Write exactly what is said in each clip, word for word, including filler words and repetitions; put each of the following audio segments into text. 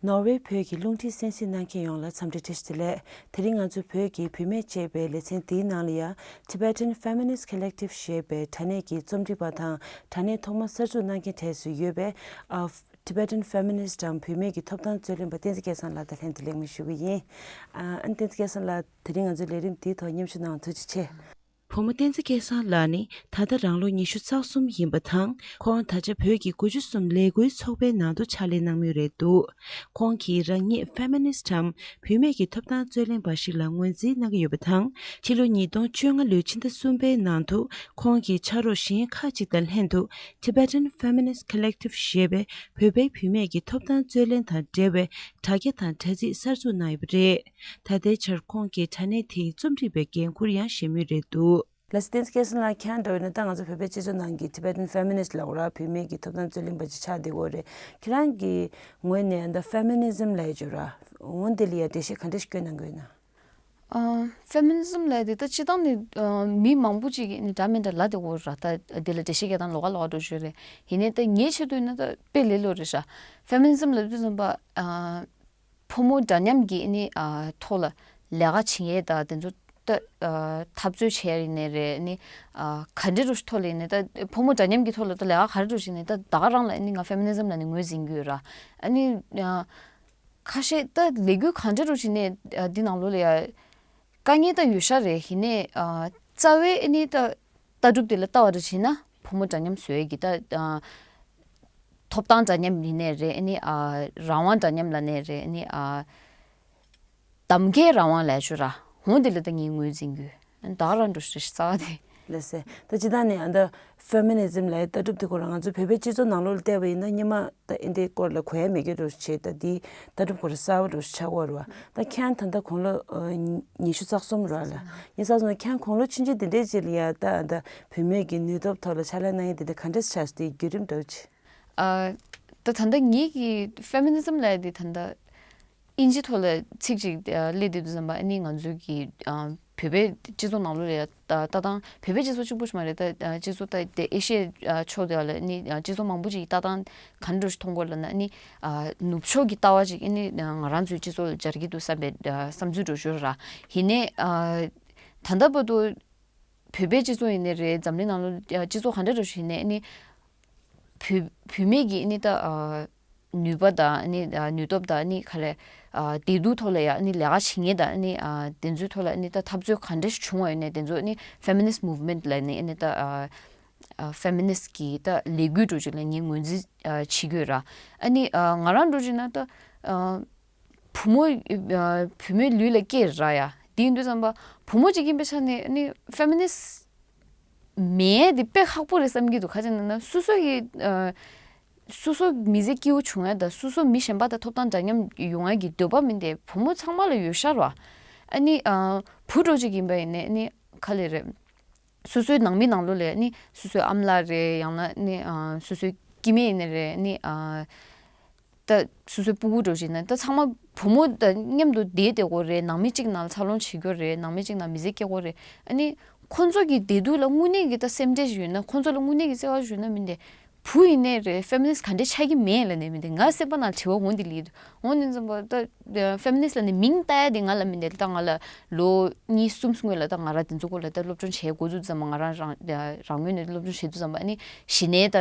ནོར་ཝེ་བོད་ཀྱི་རླུང་འཕྲིན་གསན་གཟིགས་གནང་མཁན་ཡོངས་ལ་འཚམས་འདྲི་བཀྲ་ཤིས་བདེ་ལེགས། དེ་རིང་ང་ཚོ་བོད་ཀྱི་བུད་མེད་ཅེས་པའི་ལེ་ཚན་འདིའི་ནང་ལ་ཡང་Tibetan Feminist Collective ཞེས་པའི་དྲ་གནས་ཀྱི་རྩོམ་སྒྲིག་པ་དང་དྲ་གནས་ཐོག་མ་གསར་འཛུགས་གནང་མཁན་གྲས་སུ་ཡོད་པའི་ཨ། Tibetan Feminist འམ་བུད་མེད་ཀྱི་ཐོབ་ཐང་རྩོད་ལེན་པ་བསྟན་འཛིན་སྐལ་བཟང་ལགས་དང་ལྷན་དུ་ལེགས་སྨོན་ཞུ་གི་ཡིན། ཨ། བསྟན་འཛིན་སྐལ་བཟང་ལགས། དེ་རིང་ང་ཚོའི་ལས་རིམ་འདིའི་ཐོག་མཉམ་ཞུགས་གནང་བར་ཐུགས་རྗེ་ཆེ། བུ་མོ་བསྟན་འཛིན་སྐལ་བཟང་ལགས་ནི་ད་ལྟ་རང་ལོ་ཉི་ཤུ་རྩ་གསུམ་ཡིན་པ་དང་། ཁོང་ད་ཆ་བོད་ཀྱི་དགུ་བཅུ་གསུམ་ལས་འགུལ་ཚོགས་པའི་ནང་དུ་ཕྱག་ལས་གནང་མུས་རེད་འདུག། ཁོང་གིས་རང་ཉིད་Feminist འམ་བུད་མེད་ཀྱི་ཐོབ་ཐང་རྩོད་ལེན་པ་ཞིག་ལ་ངོས་འཛིན་གནང་གི་ཡོད་པ་དང་། ཕྱི་ལོ་ཉིས་སྟོང་བཅོ་ལྔ་ལོའི་ཕྱི་ཟླ་གསུམ་པའི་ནང་དུ་ཁོང་གི་ཕྱག་རོགས་གཞན་ཁག་ཅིག་དང་ལྷན་དུ་Tibetan Feminist Collective ཞེས་པའི་བོད་པའི་བུད་མེད་ཀྱི་ཐོབ་ཐང་རྩོད་ལེན་དང་འབྲེལ་བའི་དྲ་རྒྱ་དང་དྲ་ཚིགས་གསར་འཛུགས་གནང་ཡོད་པ་རེད། ད་ལྟའི་ཆར་ཁོང་གིས་དྲ་གནས་དེའི་རྩོམ་སྒྲིག་པའི་འགན་འཁུར་ཡང་བཞེས་མུས་རེད་འདུག། ལགས་སོ། བསྟན་འཛིན་སྐལ་བཟང་ལགས། ཁྱེད་རང་འདྲ་བོ་ཡིན་ན་ད་ང་ཚོ་བོད་པའི་སྤྱི་ཚོགས་ནང་གི་Tibetan Feminist ལབ་དགོས་རེད། བུད་མེད་ཀྱི་ཐོབ་ཐང་རྩོད་ལེན་པ་ཅིག་ཆགས་བསྡད་ཡོད་རེད། ཁྱེད་རང་གི་ངོས་ནས་ད་Feminism ལབ་ཡོད་ར། འོ་འདི་ལ་ཡ་འགྲེལ་བཤད་ག་འདྲ་ཞིག་སྐྱོན་གནང་གི་ཡོད་ན། ཨ། Feminism ལབ་དེ་ད་སྤྱིར་བཏང་ནས་ཨ། མི་མང་པོ་ཅིག་གིས་ནི་འདྲ་མི་འདྲ་ལབ་བསྡད་ཡོད་ར། ད་འདི་ལ་འགྲེལ་བཤད་རྒྱག་སྟངས་ལོགས་ཀ་ལོགས་ཀ་འགྲོ་ཤོས་རེད། ཡིན་ནའི་ད་ངའི་ཆེད་དུ་ཡིན་ན་ད་དཔེ་ལས་སླ་པོ་རེད་ཤག། Feminism ལབ་དུས་ཙམ་པ་ཨ། ཕོ་མོ་འདྲ་མཉམ་གྱི་ནི་ཨ། ཐོག་ལ་ལས་ཀ་བྱེད་མཁན་དང་དེ་ཚོ་ད་ཨ། འཐབ་རྩོད་བྱེད་ཡ་ཡིན་ནའི་རེད། ནི་ཨ། ག་འདྲ་རུ་ཐོག་ལ་ཡིན་ནའི་ད་ཕོ་མོ་འདྲ་མཉམ་གྱི་ཐོག་ལ་ད་ལས་ཀ་ག་རེ་རུ་བྱེད་ནའི་ད་ད་ག་རང་ལ་ནི་ང་Feminism ལ་ནི་ངོས་འཛིན་གྱི་ཡོད་ར། ཨ་ནི་ཨ། ཁ་ཤས་ད་ལས་འགུལ་གང་འདྲ་རུ་བྱེད་ནའི་ཨ། འདི་ནང་ལོགས་ལ་ཡ་དཀའ་ངལ་ད་ཡོད་ཤག་རེད། ཡིན་ནའི་ཨ། རྩ་བའི་ཨ་ནི་ད་ལྟ་གྲུབ་དེ་ལ་ལྟ་བ་འདྲ་བྱས་ན་ཕོ་མོ་འདྲ་མཉམ་བཟོ་ཡས་ཀྱི་ད་ཨ། ཐོབ་ཐང་འདྲ་མཉམ་ཡིན་ནའི་རེད། ཨ་ནི་ཨ། རང་དབང་འདྲ་མཉམ་ལབ་ནའི་རེད། ཨ་ནི་ཨ། གདམ་ཁའི་རང་དབང་ལབ་ཡ་ཅིག་ཡོད་ར། འོ་འདི་ལ་ད་ངས་ངོས་འཛིན་གྱི་ཡོད། ད་ག་རང་འགྲོ་ཤི་རེད་རྩ་བ་དེ། ལགས་སེ། ད་སྤྱིར་བཏང་ནས་ཨ་ད་Feminism ལབ་ཡ་ལྟ་གྲུབ་དེ་ཁོ་རང་ང་ཚོ་བོད་པའི་སྤྱི་ཚོགས་ནང་ལོགས་ལ་བལྟས་པ་ཡིན་ན་སྔོན་མ་ད་ཨེ་འདྲའི་སྐོར་ལ་གོ་ཡ་མེད་མཁན་འདྲ་བོ་ཞིག་བྱས། ད་འདི་ལྟ་གྲུབ་ཁོ་རང་གསར་པ་འདྲ་བོ་ཞིག་ཆགས་ཀྱི་ཡོད་རེད་པ། ད་ཁྱེད་རང་ད་ལྟ་དགུང་ལོ་ཨ། ཉི་ཤུ་རྩ་གསུམ་རེད་པ་ལགས། ཉི་ཤུ་རྩ་གསུམ། ཁྱེད་རང་དགུང་ལོ་ཆུང་ཆུང་དེ་འདྲའི་ཅིག་ལ་ཡ་ད་ཨ་ད་བུད་མེད་ཀྱི་ནུས་སྟོབས་ཐོག་ལ་ཕྱག་ལས་གནང་ཡ་དེ་འདྲ་ག་འདྲ་ཆགས་སོང་། དེའི་བརྒྱུད་རིམ་འདྲ་བོ་ཅིག། ཨ། ད་ད་ལྟ་ངེད་ཀྱི་Feminism ལབ་ཡ་དེ་ད་ལྟ་ཨིན་ཇི་ཐོག་ལ་ཚིག་ཅིག་ཨ། སླེབས་བསྡད་དུས་ཙམ་པ་ཨ་ནི་ང་ཚོའི་གི་ཨ། བོད་པའི་སྤྱི་ཚོགས་ནང་ལོགས་ལ་ཡ་ལྟ་སྟངས། བོད་པའི་སྤྱི་ཚོགས་གཅིག་པུ་ཞིག་མ་རེད། ད་ཨ། སྤྱི་ཚོགས་ད་དེ་ཨེ་ཤི་ཡའི་ཨ། ཕྱོགས་དེ་བ་ལ་ཨ་ནི་ཨ། སྤྱི་ཚོགས་མང་པོ་ཅིག་གི་ལྟ་སྟངས་ག་འདྲ་ཞིག་མཐོང་གི་ཡོད་ལབ་ན་ཨ་ནི་ཨ། ནུབ་ཕྱོགས་ཀྱི་ལྟ་བ་ཅིག་ཨ་ནི་ཨ། ང་རང་ཚོའི་སྤྱི་ཚོགས་ལ་སྦྱར་གྱི་འདུག་བསམ་པའི་ཨ། བསམ་ཚུལ་འདྲ་བོ་ཞིག་ཡོད་ར། ཡིན་ནའི་ཨ། ད་ལྟ་བར་དུ་བོད་པའི་སྤྱི་ཚོགས་ཡིན་ནའི་རེད། འཛམ་གླིང་ནང་ལོགས་ཨ། སྤྱི་ཚོགས་ག་འདྲ་འདྲ་བོ་ཞིག་ཡིན་ནའི་ཨ་ནི་བུད་བུད་མེད་ཀྱི་ཨ་ནི་ད་ཨ། ནུས་པ་དང་ཨ་ནི་ཨ། ནུས་སྟོབས་དང་ཨ་ནི་ག་རེ་ཨ། བདེ་སྡུག་ཐོག་ལ་ཡ་ཨ་ནི་ལས་ཀ་བྱེད་མཁན་དང་ཨ་ནི་ཨ། དེ་ཚོའི་ཐོག་ལ་ཨ་ནི་ད་འཐབ་རྩོད་ག་འདྲ་ཞིག་བྱུང་བ་ཡིན་ནའི་དེ་ཚོ་ཨ་ནི་Feminist Movement ལབ་ནས་ཨ་ནི་ད་ཨ། ཨ། Feminist གི་ད་ལས་འགུལ་འདྲ་བོ་ཅིག་ལ་ངས་ངོས་འཛིན་ཨ། བྱེད་ཀྱི་ཡོད་ར། ཨ་ནི་ཨ། ང་རང་འདྲ་བོ་ཅིག་ན་ད་ཨ། བུ་མོ་ཨ། བུད་མེད་ལུས་ལ་སྐྱེས་ར་ཡ། དེ་ཡིན་དུས་ཙམ་པ་བུ་མོ་ཅིག་ཡིན་པའི་ཆ་ནས་ཨ་ནི་Feminist མེད་དེ་དཔེ་ཁག་པོ་རེད་བསམ་གྱི་འདུག། ག་རེ་ཟེར་ན་སོ་སོ་ཡི་ཨ། སོ་སོ་མི་ཚེ་སྐྱིད་པོ་བྱུང་ཡ་དང་སོ་སོ་མི་གཞན་པ་དང་ཐོབ་ཐང་འདྲ་མཉམ་ཡོང་ཡ་གི་འདོད་པ་མིན་ཏེ་བུ་མོ་ཚང་མ་ལ་ཡོད་ཤག་ར། ཨ་ནི་ཨ། བུ་འདྲ་བོ་ཅིག་ཡིན་པ་ཡིན་ནའི་ཨ་ནི་ག་རེ་རེད། སོ་སོའི་ནང་མི་ནང་ལོགས་ལ་ཨ་ནི་སོ་སོའི་ཨ་མ་ལགས་རེད། ཡང་ན་ཨ་ནི་ཨ། སོ་སོའི་སྐྱེ་དམན་ཡིན་ནའི་རེད། ཨ་ནི་ཨ། ད་སོ་སོའི་སྤུ་གུ་འདྲ་བོ་ཞིག་ན་ད་ཚང་མ་བུ་མོ་དང་མཉམ་དུ་བསྡད་བསྡད་དགོས་རེད། ནང་མི་གཅིག་ནང་ལ་འཚར་ལོངས་བྱེད་དགོས་རེད། ནང་མི་གཅིག་ནང་མི་ཚེ་སྐྱེལ་དགོས་རེད། ཨ་ནི་ཁོང་ཚོ་གི་བདེ་སྡུག་ལ་དངོས་གནས་ཀྱི་ད་སེམས་ཁྲལ་ཞིག་ཡོད་ན། ཁོང་ཚོ་ལ་དངོས་གནས་ཀྱི་བརྩེ་བ་ཞིག་ཡོད་ན་མིན་ཏེ། བུ་ཡིན་ནའི་རེད། Feminist ག་འདྲས་ཆགས་ཀྱི་མེད་ལབ་ནས་མིན་ཏེ། ང་སེམས་པ་ནང་དྲི་བ་འོང་དེ་ལི་འོང་ནས་འཛོམས་པ་ད། Feminist ལབ་ནས་མིང་བཏགས་ཡ་དེ་ང་ལ་མིན་ཏེ། ད་ང་ལ་ལོ་གཉིས་གསུམ་སྔོན་ལ་ད་ང་རང་དེ་ཚོ་སྐོར་ལ་ད་སློབ་སྦྱོང་བྱེད་འགོ་བཙུགས་ཙམ་པ། ང་རང་རང་རང་ངོས་ནས་སློབ་སྦྱོང་བྱེད་དུས་ཙམ་པ་ཨ་ནི་གཞི་ནས་ད་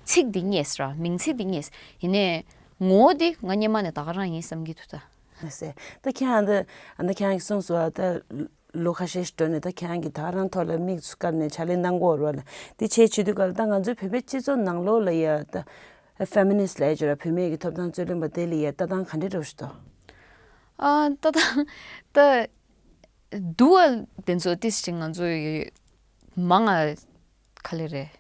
ཚིག་འདི་རྙེད་ཟེར་བ། མིང་ཚིག་འདི་རྙེད། ཡིན་ནའི་ངོ་བོ་དེ་ང་སྔོན་མ་ནས་ད་ག་རང་ཡིན་བསམ་གྱི་འདུག་ད། ལགས་སེ། ད་ཁྱེད་རང་ད་ཨ་ནི་ཁྱེད་རང་གིས་གསུངས་སོང་བ་ད། ལོ་ཁ་ཤས་ཤིག་འགྲོ་ནས་ད་ཁྱེད་རང་གིས་ད་ག་རང་ཐོག་ལ་དམིགས་སུ་བཀར་ནས་ཕྱག་ལས་གནང་གི་ཡོད་རེད་པ་ལགས། དེ་བྱས་བྱེད་དུས་སྐབས་ལ་ད་ང་ཚོའི་བོད་པའི་སྤྱི་ཚོགས་ནང་ལོགས་ལ་ཡ་ད་Feminist ལབ་ཡ་ཅིག་ཡོད་ར། བུད་མེད་ཀྱི་ཐོབ་ཐང་རྩོད་ལེན་པ་དེ་ལ་ཡ་ལྟ་སྟངས་ག་འདྲས་འདྲ་བོ་ཞིག་འདུག། ཨ། ལྟ་སྟངས་ད་འདུག་པ། དེ་ཚོ་ཏིས་ཅིག་ང་ཚོ་མང་ང་ག་ལེ་རེད།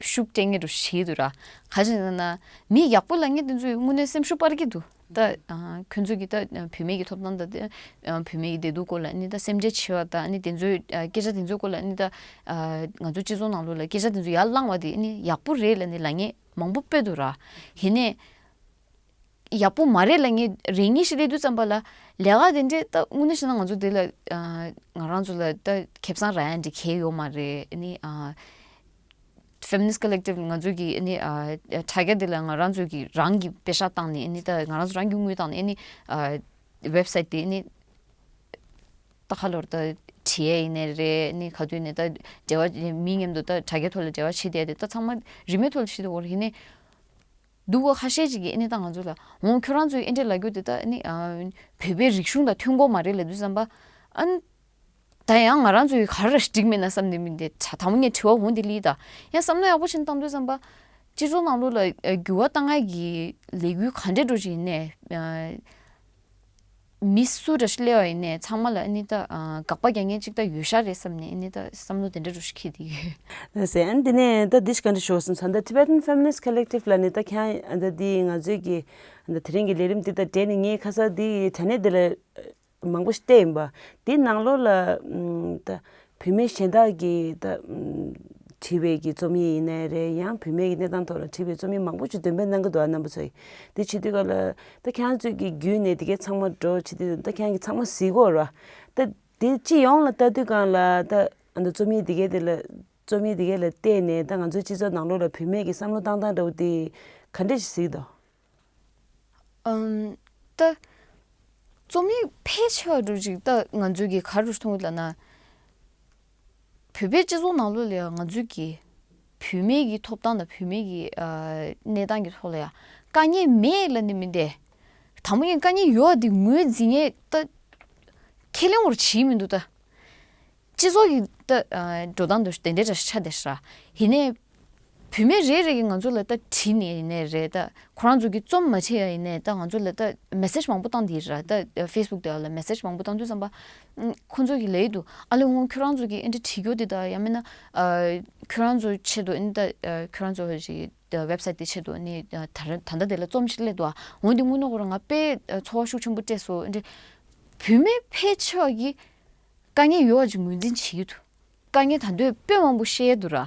ཤུགས་སྤྲད་མཁན་འདྲ་བོ་ཞིག་འདུག་ར། ག་རེ་ཟེར་ན་མི་ཡག་པོ་ལབ་མཁན་དེ་ཚོས་དངོས་གནས་སེམས་ཤུགས་སྤར་གྱི་འདུག། ད་ཨ། ཁྱོད་ཚོ་གིས་ད་བུད་མེད་ཀྱི་ཐོབ་ཐང་དང་། ཨ། བུད་མེད་ཀྱི་བདེ་སྡུག་སྐོར་ལ་ཨ་ནི་ད་སེམས་ཁྲལ་བྱེད་པ་དང་། ཨ་ནི་དེ་ཚོའི་ཨ། སྐད་ཆ་དེ་ཚོའི་སྐོར་ལ་ཨ་ནི་ད་ཨ། ང་ཚོ་སྤྱི་ཚོགས་ནང་ལོགས་ལ་སྐད་ཆ་དེ་ཚོ་ཡར་བསླངས་པ་དེ་ཨ་ནི་ཡག་པོ་རེད་ལབ་ནས་ལབ་མཁན་མང་པོ་དཔེ་འདུག་ར། ཡིན་ནའི་ཡག་པོ་མ་རེད་ལབ་མཁན་རེ་གཉིས་ཤིག་སླེབས་དུས་ཙམ་པ་ལ་ལས་ཀ་དེ་འདྲས་ད་དངོས་གནས་བྱས་ན་ང་ཚོ་དེ་ལ་ཨ། ང་རང་ཚོ་ལ་ད་ཁེ་བཟང་རག་ཡ་འདྲ་གང་ཡང་ཡོད་མ་རེད། ཨ་ནི་ཨ། Feminist Collective ང་ཚོ་གི་ཨ་ནི་ཨ་དྲ་རྒྱ་འདི་ལ་ང་རང་ཚོ་གི་རང་གི་པེ་ཤག་བཏང་ནས་ཨ་ནི་ད་ང་རང་ཚོ་རང་གི་དངུལ་བཏང་ནས་ཨ་ནི་ཨ་ཝེབ་སའིཊ་དེ་ཨ་ནི་ད་ཁ་ལོར་ད་བྲིས་ཡས་ཡིན་ནའི་རེད། ཨ་ནི་ག་དུས་ནས་ད་འབྲེལ་བ་མི་མཉམ་དུ་ད་དྲ་རྒྱ་ཐོག་ལ་འབྲེལ་བ་བྱེད་བསྡད་དེ་ད་ཚང་མ་རིན་མེད་ཐོག་ལ་བྱེད་དུ་འོར་ཡིན་ནའི་འདུག་གོ་ཁ་ཤས་ཅིག་གིས་ཨ་ནི་ད་ང་ཚོ་ལ་འོང་ཁྱོད་རང་ཚོས་ཨེ་འདྲས་ལབ་རྒྱུ་དེ་ད་ཨ་ནི་ཨ་བོད་པའི་རིག་གཞུང་དང་མཐུན་གོ་མ་རེད་ལབ་དུས་ཙམ་པ་ཨ་ནི། ད་ཡང་ང་རང་ཚོའི་ག་རེ་འགྲིག་མེད་ན་བསམ་ནས་མི་འདི་ད་དང་པོ་ངས་དྲི་བ་འོང་འདི་ལི་ད་ཡང་བསམ་བློ་ཡག་པོ་ཞིག་བཏང་དུས་ཙམ་པ་སྤྱི་ཚོགས་ནང་ལོགས་ལ་འགྱུར་བ་བཏང་ཡ་གི་ལས་འགུལ་ག་འདྲས་འགྲོ་བཞིན་ནས་མི་སུ་འདྲ་ཞིག་སླེབས་པ་ཡིན་ནས་ཚང་མ་ལ་ཨ་ནི་ད་དགག་པ་རྒྱག་མཁན་ཅིག་ད་ཡོད་ཤག་རེད་བསམ་ནས་ཨ་ནི་ད་བསམ་བློ་དེ་འདྲས་འགྲོ་ཞིག་འཁྱེར་དེ་ཡོད། ཟེར་ཨ་ནི་དེ་ནས་ད་འདི་ཞིག་ག་འདྲས་ཞུ་བ་སོང་ཙང་ད་Tibetan Feminist Collective ལ་ནི་ད་ཁྱང་ད་འདི་ང་ཚོའི་གི་ད་དེ་རིང་གི་ལས་རིམ་འདི་ད་འདྲས་ནི་ངས་ཁ་སང་འདི་དྲ་གནས་འདི་ལ། མང་པོ་ཞིག་བལྟས་ཡིན་པ། དེའི་ནང་ལོགས་ལ་ཨམ་ད་བུད་མེད་གཞན་དག་གིས་ད་ཨམ་བྲིས་པའི་གི་རྩོམ་ཡིག་ཡིན་ནའི་རེད། ཡང་བུད་མེད་ཀྱི་གནས་སྟངས་ཐོག་ལ་བྲིས་པའི་རྩོམ་ཡིག་མང་པོ་ཞིག་འདོན་སྤེལ་གནང་གི་འདུག་ཨ། རྣམ་པ་ཚོ་ཡིས་དེ་བྱེད་དུས་ག་ལ་ད་ཁྱེད་རང་ཚོས་ཀྱི་བརྒྱུད་ནས་དེ་གའི་ཚང་མ་འགྲོ་བྱེད་དུས་ད་ཁྱེད་རང་གིས་ཚང་མ་གཟིགས་ཀྱི་ཡོད་རེད་བ། ད་དེ་སྤྱི་ཡོངས་ལ་ལྟ་དུས་གང་ལ་ད་ཨ་ད་རྩོམ་ཡིག་དེ་གའི་དེ་ལ་རྩོམ་ཡིག་དེ་གའི་ལ་བལྟས་ནས་ད་ང་ཚོའི་སྤྱི་ཚོགས་ནང་ལོགས་ལ་བུད་མེད་ཀྱི་བསམ་བློ་བཏང་སྟངས་འདྲ་བོ་དེ་ག་འདྲས་ཞིག་གཟིགས་འདུག་ཨམ། ད། རྩོམ་ཡིག་ཕལ་ཆེ་བ་འདྲ་ཅིག་ད་ང་ཚོས་ཀྱི་ག་རེ་མཐོང་གི་ལབ་ན། བོད་པའི་སྤྱི་ཚོགས་ནང་ལོགས་ལ་ཡང་ང་ཚོས་ཀྱི་བུད་མེད་ཀྱི་ཐོབ་ཐང་དང་བུད་མེད་ཀྱི་ཨ་གནས་སྟངས་ཀྱི་ཐོག་ལ་ཡང་དཀའ་ངལ་མེད་ལབ་ནི་མིན་ཏེ། དང་པོ་ངས་དཀའ་ངལ་ཡོད་པ་འདི་ངོས་འཛིན་ཡས་ད་ཁས་ལེན་འོར་བྱེད་མི་འདུག་ད། སྤྱི་ཚོགས་ཀྱི་ད་ཨ་འགྲོ་སྟངས་དེ་འདྲ་འདྲ་ཞིག་ཆགས་བསྡད་ཤག་ཡིན་ནའི། བུད་མེད་རེ་རེ་གིས་ང་ཚོ་ལ་ད་བྲིས་ནས་ཡིན་ནའི་རེད། ད་ཁོ་རང་ཚོ་གིས་རྩོམ་མ་བྲིས་ཡ་ཡིན་ནའི་ད་ང་ཚོ་ལ་ད་མེ་སེཇ་མང་པོ་བཏང་བསྡད་ར། ད་ཕེ་སི་བུག་དེ་ལ་མེ་སེཇ་མང་པོ་བཏང་དུས་ཙམ་པ་ཨ་ཁོ་ཚོ་གིས་ལབ་ཀྱི་འདུག་ཨ་ལེ་འོང་ཁྱོད་རང་ཚོ་གིས་ཨེ་འདྲ་བྲིས་རྒྱུ་དེ་ད་ཡང་མིན་ན་ཨ་ཁྱོད་རང་ཚོའི་ཆེད་དུ་ཨ་ནི་ད་ཨ་ཁྱོད་རང་ཚོ་ཞིག་ད་ཝེབ་སའིཊ་དེ་ཆེད་དུ་ཨ་ནི་ད་ད་ད་ལྟ་དེ་ལ་རྩོམ་ཞིག་སླེབས་འདུག་ཨ་འོང་དེ་དངོས་གནས་ཁོ་རང་ང་དཔེ་ཚོར་བ་ཤུགས་ཆེན་པོ་སྤྲད་སོང་། ཨེ་འདྲ་བུད་མེད་ཕལ་ཆེ་བ་གིས་དཀའ་ངལ་ཡོད་པ་ཅིག་ངོས་འཛིན་བྱེད་ཀྱི་འདུག་དཀའ་ངལ་ད་འདོད་དཔེ་མང་པོ་བཤད་འདུག་ར།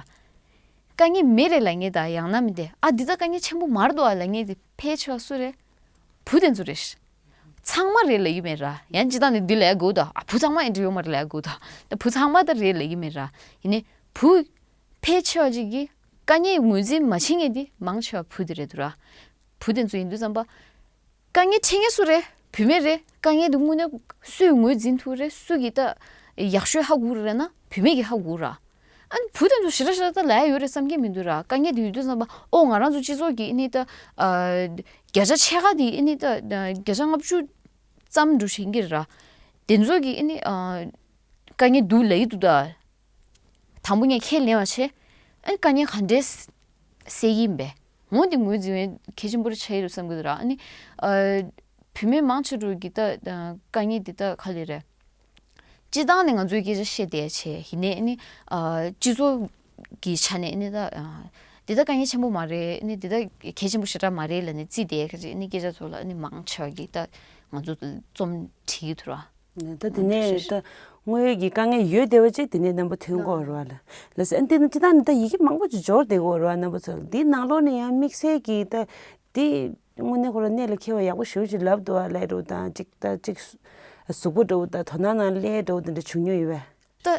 དཀའ་ངལ་མེད་རེད་ལབ་མཁན་དང་ཡང་ན་མིན་ཏེ་ཨ་འདི་ད་དཀའ་ངལ་ཆེན་པོ་མ་རེད་འདུག་ཨ་ལབ་མཁན་དེ་ཕལ་ཆེ་བ་སུ་རེད། བུ་དེ་ཚོ་རེད། ཚང་མ་རེད་ལབ་ཀྱི་མེད་ར། ཡང་སྤྱིར་བཏང་ནས་འདི་ལབ་དགོས་འདུག་ཨ་བུ་ཚང་མ་ཨེ་འདྲ་ཡོད་མ་རེད་ལབ་དགོས་འདུག་ད་བུ་ཚང་མ་ད་རེད་ལབ་ཀྱི་མེད་ར། ཡིན་ནའི་བུ་ཕལ་ཆེ་བ་ཅིག་གིས་དཀའ་ངལ་ངོས་འཛིན་མ་བྱེད་མཁན་དེ་མང་ཆེ་བ་བུ་དེ་རེད་འདུག་ར། བུ་དེ་ཚོ་ཡིན་དུས་ཙམ་པ། དཀའ་ངལ་འཕྲད་མཁན་སུ་རེད། བུད་མེད་རེད། དཀའ་ངལ་འདི་དངོས་གནས་སུས་ངོས་འཛིན་ཐུབ་རེད། སུ་གིས་ད་ཡག་ཤོས་ཧ་གོ་རེད་ན་བུད་མེད་ཀྱིས་ཧ་གོ་ར། ཨ་ནི་བུ་དེ་ཚོ་ཞེ་དྲག་ཞེ་དྲག་ད་ལབ་ཡ་ཡོད་རེད་བསམ་གྱི་མི་འདུག་ར། དཀའ་ངལ་འདི་ཡོད་དུས་ཙམ་པ་ཨོ་ང་རང་ཚོ་སྤྱི་ཚོགས་ཀྱི་ཨ་ནི་ད་ཨ་བརྒྱ་ཆ་ཕྱེད་ཀ་འདི་ཨ་ནི་ད་བརྒྱ་ཆ་ལྔ་བཅུ་ཙམ་འདྲ་ཞིག་ཡིན་གྱི་རེད་ར། དེ་ཚོ་གིས་ཨ་ནི་ཨ་དཀའ་ངལ་འདུག་ལབ་ཀྱི་འདུག་ད། དང་པོ་ངས་ཁས་ལེན་པ་བྱས། ཨ་ནི་དཀའ་ངལ་ག་འདྲས་སེལ་གྱི་ཡིན་པས། འོ་འདི་ངོས་འཛིན་པ་གལ་ཆེན་པོ་རེ་ཆགས་ཀྱི་འདུག་བསམ་གྱི་འདུག་ར། ཨ་ནི་ཨ་བུད་མེད་མང་ཆེ་རུ་གི་ད་ཨ་དཀའ་ངལ་འདི་ད་ག་ལེ་རེད། སྤྱིར་བཏང་ནས་ང་ཚོས་སྐད་ཆ་བཤད་བསྡད་བྱས་ཡིན་ནའི་ཨ་ནི་ཨ་སྤྱི་ཚོགས་ཀྱི་ཆ་ནས་ཨ་ནི་ད་ཨ་འདི་ད་དཀའ་ངལ་ཆེན་པོ་མ་རེད། ཨ་ནི་འདི་ད་གལ་ཆེན་པོ་ཞེ་དྲག་མ་རེད་ལབ་ནས་བརྩིས་བསྡད་ཁ་ཅིག་ཨ་ནི་སྐད་ཆ་ཚོ་ལ་ཨ་ནི་མང་ཆེ་བ་གིས་ད་ང་ཚོ་རྩོམ་བྲིས་ཀྱི་འདུག་ར། ད་དེ་ནས་ད་དངོས་ཡོད་ཀྱི་དཀའ་ངལ་ཡོད་བསྡད་པ་ཅིག་དེ་ནས་རྣམ་པ་ཐོན་གོ་ར་བ་ལ། ལགས་སོ། ཨ་ནི་དེ་ནི་སྤྱིར་བཏང་ནི་ད་ཡི་གེ་མང་པོ་ཅིག་འབྱོར་བསྡད་གོ་ར་བ་རྣམ་པ་ཚོ་ལ། འདིའི་ནང་ལོགས་ནས་ཡང་དམིགས་བསལ་གྱི་ད་དེ་དངོས་གནས་ཁོ་རང་གནད་ལ་འཁེལ་བ་ཡག་པོ་ཞེ་པོ་ཅིག་ལབ་འདུག་བ་ལས་འགྲོ་དང་ཅིག་ད་ཅིག་གཟུགས་པོ་འདྲ་བོ་དང་དོ་སྣང་ནང་ལས་འདྲ་བོ་དེ་འདྲ་བྱུང་མྱོང་ཡོད་པས།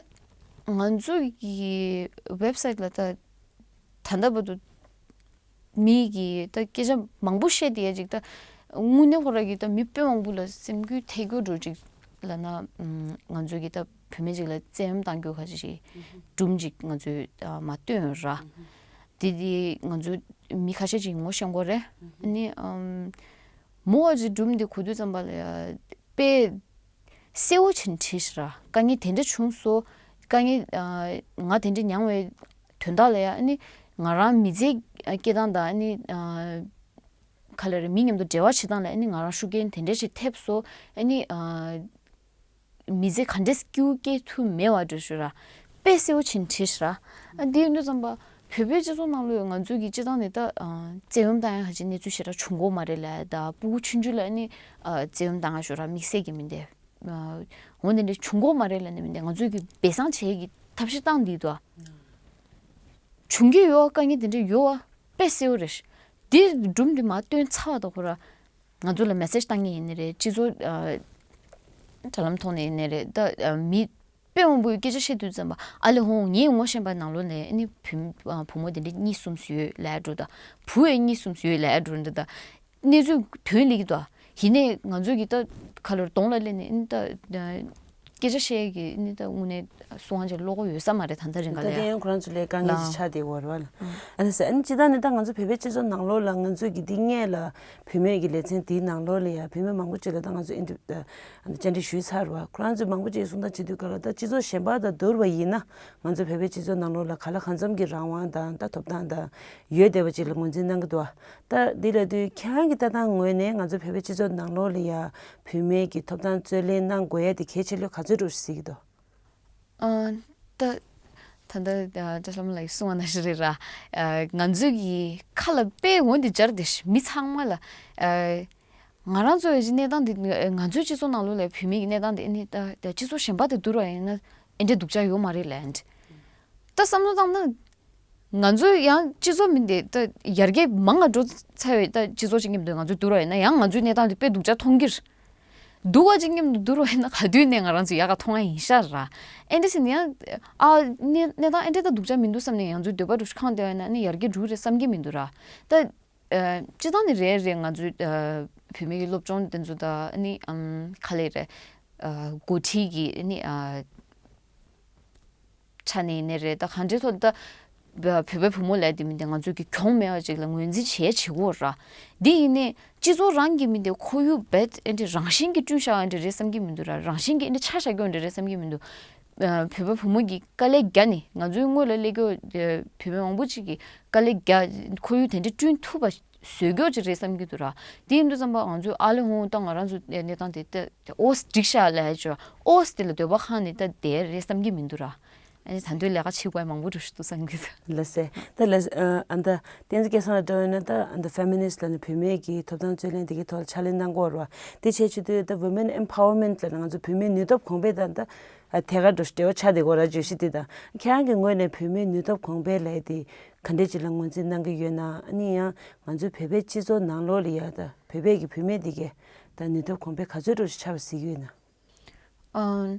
ད་ང་ཚོ་གི་ཝེབ་སའིཊ་ལ་ད་ད་ལྟ་བར་དུ་མི་གིས་ད་སྐད་ཆ་མང་པོ་བཤད་བསྡད་ཡ་ཅིག་ད་དངོས་གནས་ཁོ་རང་གིས་ད་མི་དཔེ་མང་པོ་ལ་སེམས་འགུལ་ཐེབས་རྒྱུ་འདྲ་བོ་ཅིག་ལབ་ན་ང་ཚོ་གིས་ད་བུད་མེད་ཅིག་ལ་བཙན་གཡེམ་བཏང་རྒྱུ་ག་ཅིག་ཅིག་སྒྲུང་ཅིག་ང་ཚོས་མར་བཏོན་ཡོད་ར། དེ་དེ་ང་ཚོ་མི་ཁ་ཤས་ཅིག་ངོ་ཤེས་ཀྱི་ཡོད་རེད། ཨ་ནི་ཨམ། མོ་བ་ཅིག་སྒྲུང་འདི་གོ་དུས་ཙམ་པ་ལ་ཡ་དཔེ་གསལ་བོ་ཅིག་བྲིས་ཤག་ར། དཀའ་ངལ་དེ་འདྲ་བྱུང་སོང་། དཀའ་ངལ་ཨ་ང་དེ་འདྲ་མྱངས་པའི་དོན་དག་ལ་ཡ་ཨ་ནི་ང་རང་མི་ཚེ་སྐྱེལ་སྟངས་དང་ཨ་ནི་ཨ་ག་ལེ་རེད། མི་མཉམ་དུ་འབྲེལ་བ་བྱེད་སྟངས་ལ་ཨ་ནི་ང་རང་ཤུགས་རྐྱེན་དེ་འདྲ་ཞིག་ཐེབས་སོང་། ཨ་ནི་ཨ། མི་ཚེ་ག་འདྲས་སྐྱིད་པོ་སྐྱེལ་ཐུབ་མེད་པ་འདྲ་ཞིག་ར། དཔེ་གསལ་བོ་ཅིག་བྲིས་ཤག་ར། ཨ་འདི་ཡིན་དུས་ཙམ་པ་བོད་པའི་སྤྱི་ཚོགས་ནང་ལོགས་ང་ཚོ་གི་སྤྱིར་བཏང་ནས་ད་ཨ་བཙན་གཡེམ་བཏང་ཡ་ག་ཅིག་གནས་ཚུལ་ཞེ་དྲག་བྱུང་གི་ཡོད་མ་རེད་ལ། ད་ཕྲུ་གུ་ཆུང་ཆུང་ལ་ཨ་ནི་ཨ་བཙན་གཡེམ་བཏང་ཡ་ཞིག་ར་དམིགས་བསལ་གྱི་མི་འདུག་ཨ་འོ་འདི་འདྲ་བྱུང་གི་ཡོད་མ་རེད་ལབ་ནས་མི་འདུག་ང་ཚོ་གི་སྦས་གསང་བྱེད་ཀྱི་ཐབས་ཤེས་བཏང་བསྡད་འདུག་བྱུང་གི་ཡོད་པ་དཀའ་ངལ་དེ་འདྲ་ཡོད་པ་དཔེ་གསལ་བོ་རེད། འདི་སྒྲུང་འདི་མར་བཏོན་ཚར་བ་དང་ཁོ་ར། ང་ཚོ་ལ་མེ་སེཇ་བཏང་མཁན་ཡིན་ནི་རེད། སྤྱི་ཚོགས་ཨ་དྲ་ལམ་ཐོག་ནས་ཡིན་ནི་རེད། ད་ཨ་མི་ དཔེ་མང་པོའི་སྐད་ཆ་བཤད་དུས་ཙམ་པ་ཨ་ལེ་ཧོང་ངས་ངོ་ཤེས་པ་ནང་ལོགས་ནས་ཨ་ནི་བུ་བུ་མོ་དེ་འདྲ་གཉིས་གསུམ་ཡོད་ལབ་འགྲོ་ད། བུ་ཡང་གཉིས་གསུམ་ཡོད་ལབ་འགྲོ་འདི་ད། གནས་ཚུལ་དོན་ལེགས་ཀྱི་འདུག་ཡིན་ནའི་ང་ཚོས་ཀྱི་ད་ག་ལོར་གདོང་ལ་སླེབས་ནས་ཨ་ནི་ད་སྐད་ཆ་བཤད་ཀྱི་ཨ་ནི་ད་དངོས་གནས་སུ་དབང་ཆ་བློ་ཁོག་ཡོད་ས་མ་རེད་ད་ལྟ་རིང་ག་ད་ལས་དེ་ཡང་ཁོ་རང་ཚོ་ལས་དཀའ་ངལ་ལ་ཞིག་ཆགས་བསྡད་ཡོད་རེད་བ་ལ། ཨ་ནི་ཟེར་ཨ་ནི་ཅི་ད་ནི་ད་ང་ཚོ་བོད་པའི་སྤྱི་ཚོགས་ནང་ལོགས་ལ་ང་ཚོས་ཀྱི་འདི་སྔས་ལ་བུད་མེད་ཀྱི་ལེ་ཚན་འདིའི་ནང་ལོགས་ལ་ཡ་བུད་མེད་མང་པོ་ཅིག་ལ་ད་ང་ཚོ་ཨིན་ཏི་ཨ་ནི་བཅར་འདྲི་ཞུས་ཚར་བ། ཁོ་རང་ཚོས་མང་པོ་ཅིག་གསུང་སྟངས་བྱེད་དུས་ག་ལ་ད་སྤྱི་ཚོགས་གཞན་པ་དང་བསྡུར་བ་ཡིན་ན་ང་ཚོ་བོད་པའི་སྤྱི་ཚོགས་ནང་ལོགས་ལ་ག་ལ་གང་འཚམ་གྱི་རང་དབང་དང་ད་ཐོབ་ཐང་དང་ཡོད་བསྡད་པ་ཅིག་ལ་ངོས་འཛིན་གནང་གི་འདུག་ད་འདི་ལབ་དུས་ཁྱེད་རང་གི་ལྟ་སྟངས་ངོས་ནས་ང་ཚོ་བོད་པའི་སྤྱི་ཚོགས་ནང་ལོགས་ལ་ཡ་བུད་མེད་ཀྱི་ཐོབ་ཐང་རྩོད་ལེན་གནང་དགོས་ཡ་དེ་གལ་ཆེ་ལོས་ག་ཚོད་འགྲོ་ཞིག་གཟིགས་ཀྱི་འདུག་ཨ། ད་ད་ལྟ་ཨ་བཀྲ་ཤིས་ལྷ་མོ་ལགས་ཀྱིས་གསུངས་པ་ནང་བཞིན་རེད་ར། ཨ་ང་ཚོའི་གི་ཁ་ལ་དཔེ་འོ་འདི་སྦྱར་བསྡད་ཤག་མི་ཚང་མ་ལ། ཨ་ང་རང་ཚོའི་གི་གནས་སྟངས་འདི་ང་ཚོའི་སྤྱི་ཚོགས་ནང་ལོགས་ལ་བུད་མེད་ཀྱི་གནས་སྟངས་འདི་ཨ་ནི་ད་ད་སྤྱི་ཚོགས་གཞན་པ་དང་བསྡུར་བ་ཡིན་ན་ཨེ་འདྲའི་སྡུག་ཅག་ཡོད་མ་རེད་ལབ། ད་བསམ་བློ་བཏང་ན། ང་ཚོ་ཡང་སྤྱི་ཚོགས་མི་འདི་ད་ཡར་རྒྱས་མང་ང་འགྲོ་ཚར་བའི་ད་སྤྱི་ཚོགས་ཅིག་མཉམ་དུ་ང་ཚོ་བསྡུར་བ་ཡིན་ན་ཡང་ང་ཚོའི་གནས་སྟངས་འདི་དཔེ་སྡུག་ཅག་མཐོང་གི་རེད། སྡུག་པ་ཅིག་མཉམ་དུ་བསྡུར་བ་ཡིན་ན་ག་དུས་ནས་ང་རང་ཚོ་ཡག་ག་མཐོང་ཡ་ཡིན་ཤག་ར། ཨེ་འདྲ་ཟེར་ནས་ཡང་ཨ་གནས་གནས་སྟངས་ཨེ་འདྲ་ད་སྡུག་ཅག་མི་འདུག་བསམ་ནས་ང་ཚོའི་འདོད་པ་འདྲ་ཞིག་ཁེངས་བསྡད་པ་ཡིན་ན་ཨ་ནི་ཡར་རྒྱས་འགྲོ་གི་རེད་བསམ་གྱི་མི་འདུག་ར། ད་ཨ་སྤྱིར་བཏང་ནས་རེད་རེད་ང་ཚོའི་ཨ་བུད་མེད་ཀྱི་སློབ་སྦྱོང་དེ་ཚོ་ད་ཨ་ནི་ཨམ་ག་ལེར་རེད། ཨ་འགོ་ཁྲིད་ཀྱི་ཨ་ནི་ཨ། ཆ་ནས་ཡིན་ནའི་རེད་ད་གང་འདྲའི་ཐོག་ད་བོད་པའི་བུ་མོ་ལབ་དེ་མི་འདི་ང་ཚོ་གི་གྱོང་མེད་པ་ཅིག་ལ་ངོས་འཛིན་བྱེད་བྱེད་དགོས་ར། འདི་ཡིན་ནའི་སྤྱི་ཚོགས་རང་གི་མི་འདི་ཁོར་ཡུག་རྦད་ཨེ་འདྲ་རང་བཞིན་གྱི་བསྐྲུན་བཞག་ཨེ་འདྲ་རེད་བསམ་གྱི་མི་འདུག་ར། རང་བཞིན་གྱི་ཨེ་འདྲ་ཆ་བཞག་རྒྱུ་ཨེ་འདྲ་རེད་བསམ་གྱི་མི་འདུག་བོད་པའི་བུ་མོ་གི་དཀའ་ལས་བརྒྱབ་ནས་ང་ཚོའི་སྔོན་ལ་སླེབས་རྒྱུ་བུད་མེད་མང་པོ་ཅིག་གི་དཀའ་ལས་བརྒྱབ་ཁོར་ཡུག་དེ་འདྲ་བསྐྲུན་ཐུབ་པ། བཟོས་རྒྱུ་ཅིག་རེད་བསམ་གྱི་འདུག་ར། དེ་ཡིན་དུས་ཙམ་པ་ང་ཚོས་ཨ་ལེ་ཧོང་ད་ང་རང་ཚོ་གནས་སྟངས་དེ་ད་ཨོ་སི་འགྲིག་ཤག་ལབ་ཡ་ཅིག་ཨོ་སི་དེ་ལ་འདོད་པ་ཁེངས་ནས་ད་བསྡད་རེད་བསམ་གྱི་མི་འདུག་ར། ཨ་ནི་ད་དུང་ལས་ཀ་བྱེད་དགོས་ཡ་མང་པོ་འདྲ་ཞིག་འདུག་བསམ་གྱི་འདུག་ལགས་སེ། ད་ལགས་ཨ་ད་བསྟན་འཛིན་སྐལ་བཟང་ལ་འདྲ་བ་ཡིན་ན་ད་ཨ་ད་ཕེ་མི་ནི་སི་ཊི་ལབ་ནས་བུད་མེད་ཀྱི་ཐོབ་ཐང་རྩོད་ལེན་དེ་གའི་ཐོག་ལ་ཕྱག་ལས་གནང་གི་ཡོད་རེད་བ། དེ་བྱས་བྱེད་དུས་ད་Women Empowerment་ལབ་ནས་ང་ཚོ་བུད་མེད་ནུས་སྟོབས་གོང་འཕེལ་དང་ད་ཨ་ཐད་ཀར་འདྲ་ཞིག་འབྲེལ་བ་ཆགས་བསྡད་ཀྱི་ཡོད་ར། བརྗོད་གཞི་དེ་དང་ཁྱེད་རང་གི་ངོས་ནས་བུད་མེད་ནུས་སྟོབས་གོང་འཕེལ་ལབ་ཡ་དེ། ག་འདྲས་ཅིག་ལ་ངོས་འཛིན་གནང་གི་ཡོད་ན། ཨ་ནི་ཡང་ང་ཚོའི་བོད་པའི་སྤྱི་ཚོགས་ནང་ལོགས་ལ་ཡ་ད་བོད་པའི་གི་བུད་མེད་འདི་གས་ད་ནུས་སྟོབས་གོང་འཕེལ་ག་ཚོད་འགྲོ་ཞིག་ཆགས་པ་གཟིགས་ཀྱི་ཡོད་ན། ཨ་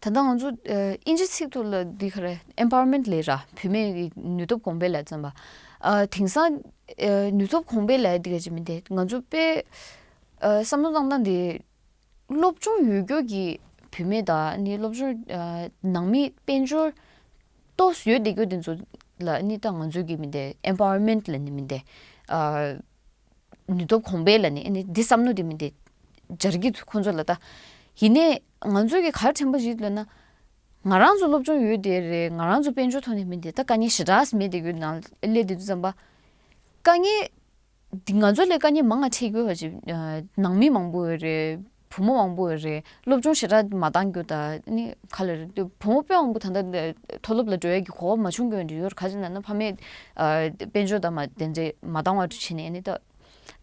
ད་ལྟ་ང་ཚོ་ཨ་དབྱིན་ཇི་ཚིག་ཐོག་ལ་འདི་ག་རེ་ཨེམ་པ་ཝར་མེན་ཊི་ལབ་ར། བུད་མེད་ཀྱི་ནུས་སྟོབས་གོང་འཕེལ་ལབ་ཙམ་པ། ཨ་དེང་སང་ཨ་ནུས་སྟོབས་གོང་འཕེལ་ལབ་འདི་ག་ཅིག་མིན་ཏེ་ང་ཚོ་དཔེ་ཨ་བསམ་བློ་བཏང་སྟངས་འདི། སློབ་སྦྱོང་ཡོད་རྒྱུ་གི་བུད་མེད་དང་ནི་སློབ་སྦྱོང་ཨ་ནང་མི་དཔལ་འབྱོར་ཏོག་ཙམ་ཡོད་བསྡད་རྒྱུ་དེ་ཚོ་ལ་ནི་ད་ང་ཚོ་གི་མི་དེ་ཨེམ་པ་ཝར་མེན་ཊི་ལ་ནི་མི་དེ་ཨ་ནུས་སྟོབས་གོང་འཕེལ་ལ་ནི་ནི་འདི་བསམ་བློ་དེ་མི་དེ་སྦྱར་གྱི་འདུག་ཁོང་ཚོ་ལ། ད་ཡིན་ནའི་ང་ཚོ་གི་ག་རེ་དྲན་པ་ཞིག་ལབ་ན་ང་རང་ཚོ་སློབ་སྦྱོང་ཡོད་དེ་རེད། ང་རང་ཚོ་དཔལ་འབྱོར་ཐོག་ནས་མི་དེ་ད་དཀའ་ངལ་ཞེ་དྲག་མེད་བསྡད་རྒྱུ་ནང་སླེབས་བསྡད་དུས་ཙམ་པ་དཀའ་ངལ། འདི་ང་ཚོ་ལས་དཀའ་ངལ་མང་ང་འཕྲད་དགོས་པ་ཅིག་ཨ་ནང་མི་མང་པོ་ཡོད་རེད། བུ་མོ་མང་པོ་ཡོད་རེད། སློབ་སྦྱོང་ཞེ་དྲག་མ་བཏང་རྒྱུ་དང་ནི་ག་ལ་རེད། བུ་མོ་དཔེ་མང་པོ་ད་ལྟ་མཐོ་སློབ་ལ་འགྲོ་ཡ་གི་གོ་སྐབས་མ་བྱུང་རྒྱུ་འདྲ་ཡོད་རེད། ག་ཅི་ན་ན་ཕ་མས་ཨ་དཔལ་འབྱོར་དང་མ་དེ་འདྲ་མ་བཏང་བ་བྱས་ནས་ནི་ད་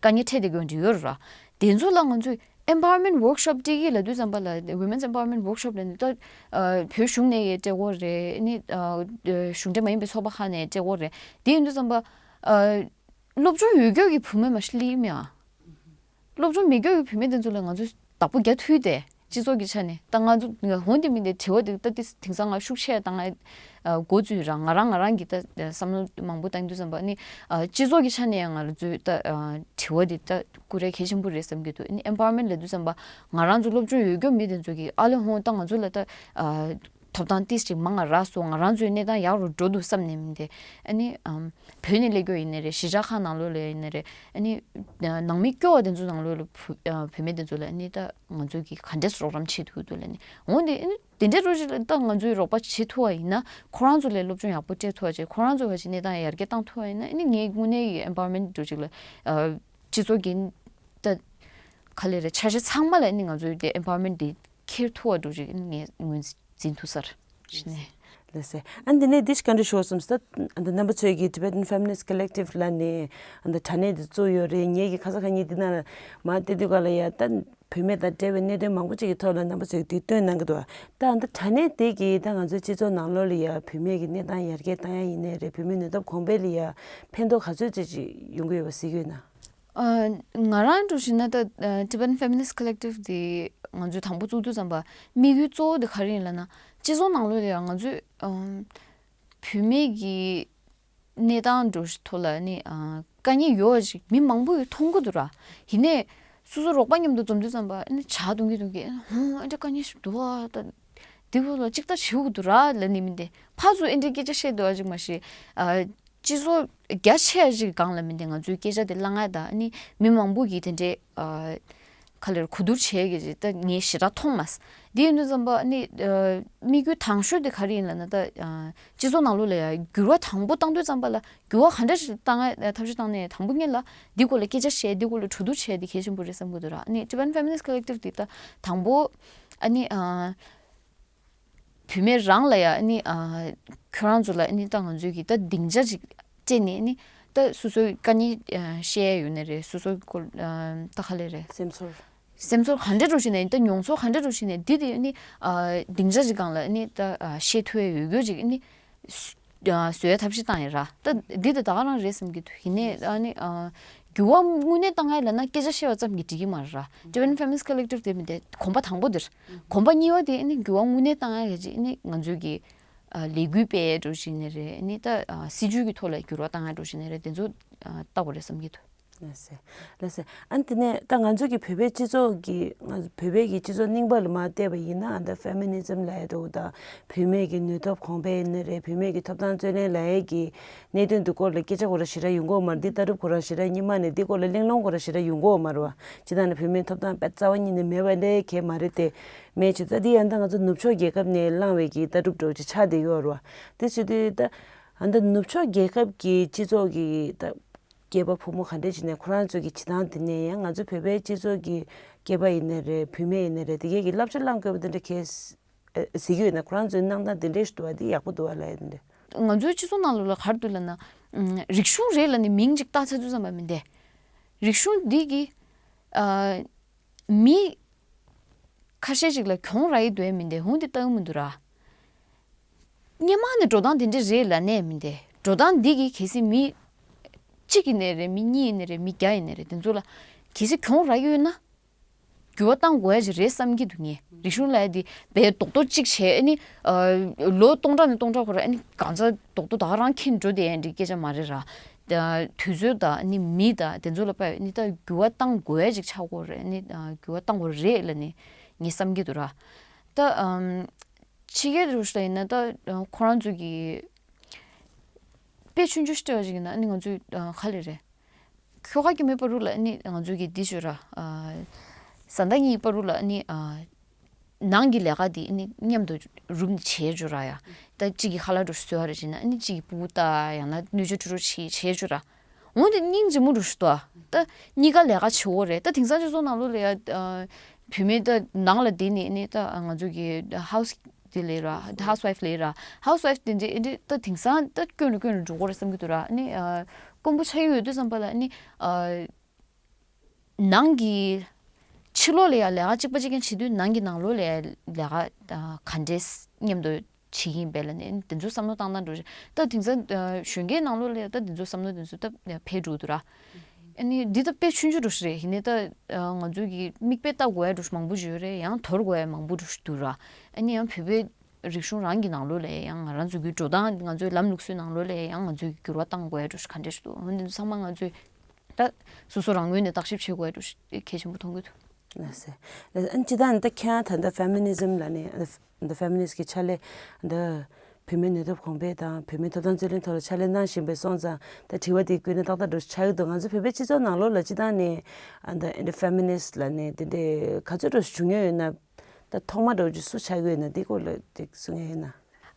དཀའ་ངལ་འཕྲད་བསྡད་རྒྱུ་འདྲ་ཡོད་རེད་ར། དེ་ཚོ་ལ་ང་ཚོས་ཨེམ་པ་ཝར་མེན་ཊི་ཝོག་ཤོབ་སྤྲད་ཀྱི་ལབ་དུས་ཙམ་པ་ལ་Women's Empowerment Workshop་ལབ་ནས་ད་ཨ་བོད་གཞུང་ནས་ཡང་སྤྲད་ཀྱི་ཡོད་རེད། ནི་ཨ་གཞུང་འབྲེལ་མ་ཡིན་པའི་ཚོགས་པ་ཁག་ནས་སྤྲད་ཀྱི་ཡོད་རེད། དེ་ཡིན་དུས་ཙམ་པ་ཨ། སློབ་སྦྱོང་ཡོད་རྒྱུ་གི་བུད་མེད་མ་ཤི་ལི་མེ་ཨ། སློབ་སྦྱོང་མེད་རྒྱུ་གི་བུད་མེད་དེ་ཚོ་ལ་ང་ཚོས་བདག་པོ་རྒྱག་ཐུབ་དེ་སྤྱི་ཚོགས་ཀྱི་ཆ་ནས་ད་ང་ཚོ་འོན་ཏེ་མི་འདི་དྲི་བ་དེ་ད་དེ་དེང་སང་ང་ཤུགས་ཆེ་དང་ང་འགོ་བཙུགས་རང་ང་རང་ང་རང་གི་ད་བསམ་བློ་མང་པོ་བཏང་དུས་ཙམ་པ་ནི་སྤྱི་ཚོགས་ཀྱི་ཆ་ནས་ཡང་ང་ཚོའི་ད་དྲི་བ་དེ་ད་ཀུ་རེ་གལ་ཆེན་པོ་རེད་བསམ་གྱི་འདུག་ཨེམ་པ་ཝར་མེན་ཊི་ལབ་དུས་ཙམ་པ་ང་རང་ཚོ་སློབ་སྦྱོང་ཡོད་རྒྱུ་མི་དེ་ཚོ་གི་ཨ་ལེ་ཧོང་ད་ང་ཚོ་ལ་ད། ཐོབ་ཐང་ཏིས་ཅིག་མང་ང་རག་སོང་། ང་རང་ཚོའི་གནས་སྟངས་ཡག་རུ་འགྲོ་འདུག་བསམ་ནས་མི་འདི་ཨ་ནི་ཨམ་བོད་ནས་སླེབས་རྒྱུ་ཡིན་ནའི་རེད། གཞིས་ཆགས་ཁག་ནང་ལོགས་ལ་ཡིན་ནའི་རེད། ཨ་ནི་ནང་མི་སྐྱོ་བ་དེ་ཚོ་ནང་ལོགས་ལ་བུ་ཨ་བུད་མེད་དེ་ཚོ་ལ་ཨ་ནི་ད་ང་ཚོས་ཀྱི་ག་འདྲས་རོགས་རམ་བྱེད་ཐུབ་འདུག་ལབ་ནས་འོང་དེ་ཨ་ནི་དེ་འདྲས་རོགས་ཅིག་ལ་ད་ང་ཚོས་རོགས་པ་བྱེད་ཐུབ་པ་ཡིན་ན་ཁོ་རང་ཚོ་ལ་སློབ་སྦྱོང་ཡག་པོ་སྤྲད་ཐུབ་པ་བྱས་ཁོ་རང་ཚོ་བ་ཅིག་གནས་སྟངས་ཡར་རྒྱས་བཏང་ཐུབ་པ་ཡིན་ན་ཨ་ནི་ངའི་དངོས་གནས་ཀྱི་ཨེམ་པ་ཝར་མེན་ཊི་འདྲ་ཅིག་ལ་ཨ་སྤྱི་ཚོགས་ཀྱི་ད་ག་ལེ་རེད་ཆ་ཤས་ཚང་མ་ལ་ཨ་ནི་ང་ཚོའི་དེ་ཨེམ་པ་ཝར་མེན་ཊི་དེ་འཁྱེར་ཐུབ་པ་འདྲ་ཅིག་ཨ་ནི་ངས་ངོས་འཛིན། འཛིན་ཐུབ་ས་རེད་ཞེས་ནས། ལགས་སེ། ཨ་འདི་ནས་འདི་ཞིག་ག་འདྲ་ཞུ་བསམ་སྟེ། ཨ་འདི་རྣམ་པ་ཚོས་ཀྱི་Tibetan Feminist Collective་ལབ་ནས་ཨ་འདི་དྲ་གནས་འདི་བཙུགས་ཡོད་རེད། ངེད་ཀྱི་ཁ་ས་ཁ་ཉིན་འདི་ནང་ལ་མར་བལྟས་དུས་ག་ལ་ཡ་ད་བུད་མེད་དང་འབྲེལ་བའི་གནད་དོན་མང་པོ་ཅིག་གི་ཐོག་ལ་རྣམ་པ་ཚོས་འདི་བཏོན་གནང་གི་འདུག་ད་ཨ་འདི་དྲ་གནས་འདི་གིས་ད་ང་ཚོའི་སྤྱི་ཚོགས་ནང་ལོགས་ལ་ཡ་བུད་མེད་ཀྱི་གནས་སྟངས་ཡར་རྒྱས་བཏང་ཡ་ཡིན་ནའི་རེད། བུད་མེད་ནུས་སྟོབས་གོང་འཕེལ་ལ་ཡ་ཕན་ཐོགས་ག་ཚོད་ཅིག་ཅིག་ཡོང་གི་ཡོད་པ་གཟིགས་ཡོད་ན། ཨ་ང་རང་འདྲ་ཞིག་ན་ད་ཨ་Tibetan Feminist Collective་དེ་ང་ཚོས་དང་པོ་བཙུགས་དུས་ཙམ་པ་དམིགས་ཡུལ་གཙོ་བོ་དེ་ག་རེ་ཡིན་ལབ་ན། སྤྱི་ཚོགས་ནང་ལོགས་ལ་ཡང་ང་ཚོས་ཨམ་བུད་མེད་ཀྱི་གནས་སྟངས་འདྲ་ཞིག་ཐོག་ལ་ནི་ཨ་དཀའ་ངལ་ཡོད་པ་ཞིག་མི་མང་པོས་མཐོང་གི་འདུག་ར། ཡིན་ནའི་སོ་སོ་རོགས་པ་མཉམ་དུ་འཛོམས་དུས་ཙམ་པ་ནི་ཇ་འཐུང་གི་འཐུང་གི་ཧུང་ཨེ་འདྲ་དཀའ་ངལ་ཞིག་འདུག་ཨ། ད་འདི་བོ་ལ་ཅིག་ལྟ་བྱེད་དགོས་འདུག་ར་ལབ་ནི་མིན་ཏེ། ཕར་ཚུར་ཨེ་འདྲའི་སྐད་ཆ་བཤད་འདུག་ཨ་ཅིག་མ་ཤེས། ཨ་སྤྱི་ཚོགས་རྒྱ་ཆེ་ཞིག་སྒང་ལ་མིན་ཏེ་ང་ཚོའི་སྐད་ཆ་དེ་བླང་ཡ་ད་ནི་མི་མང་པོ་གིས་དེ་འདྲའི་ཨ་ག་ལེར་གོ་བསྡུར་བྱས་ཀྱི་ཅིག་ད་ངས་ཞེ་དྲག་མཐོང་མ་སོང་། འདི་ཡིན་དུས་ཙམ་པ་ནི་ཨ་དམིགས་ཡུལ་དང་ཤོས་དེ་ག་རེ་ཡིན་ལབ་ན། ད་ཨ་སྤྱི་ཚོགས་ནང་ལོགས་ལ་ཡ་འགྱུར་བ་དང་པོ་བཏང་དུས་ཙམ་པ་ལ་འགྱུར་བ་ག་འདྲ་ཞིག་བཏང་ཡ་ཐབས་ཤེས་བཏང་ནས་དང་པོ་ཉིད་ལ་འདི་སྐོར་ལ་སྐད་ཆ་བཤད། འདི་སྐོར་ལ་གྲོས་བསྡུར་བྱས་ཏེ་གལ་ཆེན་པོ་རེད་བསམ་གྱི་འདུག་ར། ནི་Tibetan Feminist Collective འདི་ད་དང་པོ་ཨ་ནི་ཨ་བུད་མེད་རང་ལ་ཡ་ཨ་ནི་ཨ་ཁྱོད་རང་ཚོ་ལ་ཨ་ནི་ད་ང་ཚོས་ཀྱི་ད་སྡིངས་ཆ་ཅིག་སྤྲད་ནས་ཨ་ནི་ད་སོ་སོའི་དཀའ་ངལ་ཨ་བཤད་ཡ་ཡོད་ནི་རེད། སོ་སོའི་སྐོར་ཨ་ད་ག་ལེ་རེད། སེམས་ཚོར། སེམས་ཚོར་ག་འདྲ་འདྲ་ཞིག་ནས་ད་མྱོང་ཚོར་ག་འདྲ་འདྲ་ཞིག་ནས་འདི་དེ་ཨ་ནི་ཨ་སྡིངས་ཆ་ཅིག་སྒང་ལ་ཨ་ནི་ད་ཨ་བཤད་ཐུབ་ཡ་ཡོད་རྒྱུ་ཅིག་ཨ་ནི་བཟོ་ཡ་ཐབས་ཤེས་བཏང་ཡ་ར། ད་འདི་དེ་ད་ག་རང་རེད་བསམ་གྱི་འདུག་ཡིན་ནའི་ཨ་ནི་ཨ་འགྱུར་བ་དངོས་གནས་བཏང་ཡ་ལབ་ན་སྐད་ཆ་བཤད་པ་ཙམ་གྱིས་འགྲིག་གི་མ་རེད་ར། Tibetan Feminist Collective དེ་མིན་ཏེ་གོམ་པ་དང་པོ་དེར། གོམ་པ་གཉིས་པ་དེ་ཨ་ནི་འགྱུར་བ་དངོས་གནས་བཏང་ཡ་གི་ཅིག་ཨ་ནི་ང་ཚོའི་གི་ཨ་ལས་འགུལ་སྤེལ་ཡ་འདྲ་ཞིག་ནི་རེད། ཨ་ནི་ད་ཨ་སྲིད་ཇུས་ཀྱི་ཐོག་ལ་འགྱུར་བ་བཏང་ཡ་འདྲ་ཞིག་ནི་རེད། དེ་ཚོ་ཨ་ལྟ་དགོས་རེད་བསམ་གྱི་འདུག་ལགས་སེ། ལགས་སེ། ཨ་ནི་དེ་ནས་ད་ང་ཚོ་གི་བོད་པའི་སྤྱི་ཚོགས་ཀྱི་ང་བོད་པའི་གི་སྤྱི་ཚོགས་རྙིང་པ་ལ་མར་བལྟས་པ་ཡིན་ན། ཨ་ད་ཕེ་མི་ནི་ཛམ་ལབ་ཡ་འདྲ་བོ་དང་། བུད་མེད་ཀྱི་ནུས་སྟོབས་གོང་འཕེལ་ཡིན་ནི་རེད། བུད་མེད་ཀྱི་ཐོབ་ཐང་རྩོད་ལེན་ལབ་ཡ་གི་གནད་དོན་འདི་སྐོར་ལ་སྐད་ཆ་ཁོ་རང་ཞེ་དྲག་ཡོང་གི་ཡོད་མ་རེད། འདི་ལྟ་གྲུབ་ཁོ་རང་ཞེ་དྲག་རྙིང་མ་ནས་འདི་སྐོར་ལ་གླེང་སློང་ཁོ་རང་ཞེ་དྲག་ཡོང་གི་ཡོད་མ་རེད་བ། སྤྱིར་བཏང་ནས་བུད་མེད་ཐོབ་ཐང་དཔེ་རྩ་བ་ཉིད་ནས་མེད་པ་ལས་གལ་མ་རེད་དེ། མེད་ཅེས་ད་འདི་ཡང་ད་ང་ཚོ་ནུབ་ཕྱོགས་རྒྱལ་ཁབ་ནས་བླངས་པའི་གི་ལྟ་གྲུབ་འདྲ་བོ་ཅིག་ཆགས་བསྡད་ཡོད་རེད་བ། དེ་བྱེད་དུས་ད་ཨ་ད་ནུབ་ཕྱོགས་རྒྱལ་ཁབ་ཀྱི་སྤྱི་ཚོགས་ཀྱི་ད་སྐྱེས་པ་ཕོ་མོ་ག་འདྲས་བྱས་ནས་ཁོ་རང་ཚོ་གི་བྱེད་སྟངས་དེ་ནས་ཡང་ང་ཚོ་བོད་པའི་སྤྱི་ཚོགས་ཀྱི་སྐྱེས་པ་ཡིན་ནའི་རེད། བུད་མེད་ཡིན་ནའི་རེད། དེ་གས་ཀྱི་བསླབ་བྱ་བླང་དགོས་པ་དེ་འདྲ་གལ་ཨ་གཟིགས་ཀྱི་ཡོད་ན། ཁོ་རང་ཚོའི་གནང་སྟངས་དེ་འདྲས་ཞིག་འདུག་བ། དེ་ཡག་པོ་འདུག་བ་ལབ་ཡ་དེ་འདྲས། ང་ཚོའི་སྤྱི་ཚོགས་ནང་ལོགས་ལ་ག་རེ་འདུག་ལབ་ན། ཨམ་རིག་གཞུང་རེད་ལབ་ནས་མིང་ཅིག་བཏགས་ཚར་དུས་ཙམ་པ་མིན་ཏེ། རིག་གཞུང་འདི་གི་ཨ་མི་ཁ་ཤས་ཅིག་ལ་གྱོང་རག་གི་འདུག་ཡ་མིན་ཏེ། འོ་འདི་ལྟ་གི་མི་འདུག་ར། སྔོན་མ་ནས་འགྲོ་སྟངས་དེ་འདྲས་རེད་ལབ་ནས་མིན་ཏེ། འགྲོ་སྟངས་འདི་གིས་གལ་སྲིད་མི་གཅིག་ཡིན་ནའི་རེད། མི་གཉིས་ཡིན་ནའི་རེད། མི་བརྒྱ་ཡིན་ནའི་རེད། དེ་ཚོ་ལ་གལ་སྲིད་གྱོང་རག་གི་ཡོད་ན། འགྱུར་བ་གཏང་དགོས་ཡ་ཅིག་རེད་བསམ་གྱི་འདུག་ངས། རིག་གཞུང་ལབ་ཡ་འདི་བས་རྡོག་རྡོག་གཅིག་བྱས་ཨ་ནི་ཨ་ལོ་སྟོང་ཕྲག་ནས་སྟོང་ཕྲག་འཁོར་ཨ་ནི་གང་ཚ་རྡོག་རྡོག་ད་ག་རང་འཁྱེར་འགྲོ་བསྡད་ཡ་འདི་སྐད་ཆ་མ་རེད་ར། ད་དུས་ཚོད་དང་ཨ་ནི་མི་དང་དེ་ཚོ་ལ་དཔག་ཨ་ནི་ད་འགྱུར་བ་གཏང་དགོས་ཡ་ཅིག་ཆགས་དགོས་རེད། ཨ་ནི་ཨ་འགྱུར་བ་གཏང་དགོས་རེད་ལབ་ནས་ངས་བསམ་གྱི་འདུག་ར། ད་ཨམ་ཕྱི་རྒྱལ་དུ་ལ་ཡིན་ན་ད་ཁོ་རང་ཚོ་གི་དཔེ་ཆུང་ཆུང་ཞིག་སྤྲད་པ་ཞིག་ཡིན་ན་ཨ་ནི་ང་ཚོས་ཨ་ག་ལེ་རེད། ཁྱོ་ག་སྐྱེ་དམན་བར་དུ་ལ་ཨ་ནི་ང་ཚོས་ཀྱི་འདི་ཞུ་ར། ཨ་བཟའ་ཟླ་གཉིས་བར་དུ་ལ་ཨ་ནི་ཨ་ནང་གི་ལས་ཀ་འདི་ཨ་ནི་མཉམ་དུ་རུབ་ནས་བྱེད་རྒྱུ་ར་ཡ། ད་གཅིག་གིས་ཁ་ལག་འདྲ་བཟོ་བ་རེད་བྱས་ན་ཨ་ནི་གཅིག་གིས་ཕྲུ་གུ་ལྟ་ཡང་ན་སྣོད་བཅུད་འཕྲུལ་རོགས་བྱེད་བྱེད་རྒྱུ་ར། འོན་ཏེ་སྙིང་རྗེ་མོ་འདྲ་ཞིག་འདུག་ད་གཉིས་ཀ་ལས་ཀ་བྱེད་འོ་རེད། ད་དེང་སང་སྤྱི་ཚོགས་ནང་ལོགས་ལ་ཡ་ཨ་བུད་མེད་ད་ནང་ལ་བསྡད་ནས་ཨ་ནི་ད་ང་ཚོས་ཀྱི་ཧའུ་སི་དེ་ལས་ར། ཧའུ་སི་ཝའིཕ་ལས་ར། ཧའུ་སི་ཝའིཕ་དེ་འདྲའི་ཨེ་འདྲའི་ད་དེང་སང་ད་དཀོན་རུ་དཀོན་རུ་འགྲོ་གི་རེད་བསམ་གྱི་འདུག་ར། ཨ་ནི་ཨ་དཀོན་པོ་ཆགས་ཀྱི་ཡོད་དུས་ཙམ་པ་ལ་ཨ་ནི་ཨ་ནང་གི་ཕྱི་ལོགས་ལ་ཡ་ལས་ཀ་གཅིག་པ་གཅིག་རྐྱང་བྱེད་དུས་ནང་གི་ནང་ལོགས་ལ་ཡ་ལས་ཀ་ཨ་ག་འདྲས་མཉམ་དུ་བྱེད་ཀྱི་ཡིན་པས་ལ་ནི་དེ་ཚོ་བསམ་བློ་བཏང་སྟངས་འགྲོ་རེད། ད་དེང་སང་ཨ་གཞོན་སྐྱེས་ནང་ལོགས་ལ་ཡ་ད་དེ་ཚོ་བསམ་བློ་དེ་ཚོ་ད་འཕེལ་འགྲོ་འདུག་ར། ཨ་ནི་འདི་ད་དཔེ་ཆུང་ཆུང་འདྲ་ཞིག་རེད། ཡིན་ནའི་ད་ཨ་ང་ཚོའི་གི་མིག་དཔེ་ལྟ་དགོས་ཡ་འདྲ་ཞིག་མང་པོ་ཞིག་ཡོད་རེད། ཡང་དོར་དགོས་ཡ་མང་པོ་འདྲ་ཞིག་འདུག་ར། ཨ་ནི་ཡང་བོད་པའི་རིག་གཞུང་རང་གི་ནང་ལོགས་ལ་ཡང་ང་རང་ཚོ་གི་འགྲོ་སྟངས་ང་ཚོའི་ལམ་ལུགས་སྲོལ་ནང་ལོགས་ལ་ཡང་ང་ཚོའི་གི་འགྱུར་བ་གཏང་དགོས་ཡ་འདྲ་ཞིག་ག་འདྲ་ཞིག་འདུག་འོ་འདི་ཚོ་ཚང་མ་ང་ཚོས་ད་སོ་སོ་རང་ངོས་ནས་བརྟག་ཞིབ་བྱེད་དགོས་ཡ་འདྲ་ཞིག་གལ་ཆེན་པོ་མཐོང་གི་འདུག་ལགས་སེ། ལགས་སེ། ཨ་ནི་སྤྱིར་བཏང་ད་ཁྱེད་རང་ད་ལྟ་ཕེ་མི་ནི་ཛམ་ལབ་ནས་ཨ་ནི་ད་ཕེ་མི་ནི་སི་གི་ཕྱག་ལས་ད་བུད་མེད་ནུས་སྟོབས་གོང་འཕེལ་དང་བུད་མེད་ཐོབ་ཐང་རྩོད་ལེན་ཐོག་ལ་ཕྱག་ལས་གནང་བཞིན་པའི་སོང་ཙང་། ད་དྲི་བ་དེ་བཀོད་ན་ཏག་ཏག་འདྲ་ཆགས་ཀྱི་འདུག་ང་ཚོ་བོད་པའི་སྤྱི་ཚོགས་ནང་ལོགས་ལ་སྤྱིར་བཏང་ནས་ཨ་ད་ཨེ་འདྲ་ཕེ་མི་ནི་སི་ལབ་ནས་དེ་འདྲའི་ག་ཚོད་འདྲ་བྱུང་མྱོང་ཡོད་ན། ད་ཐོག་མ་འདྲ་བོ་ཅིག་སུ་ཆགས་ཀྱི་ཡོད་ན། དེ་སྐོར་ལ་ཅིག་གསུང་ཡ་ཡོད་ན།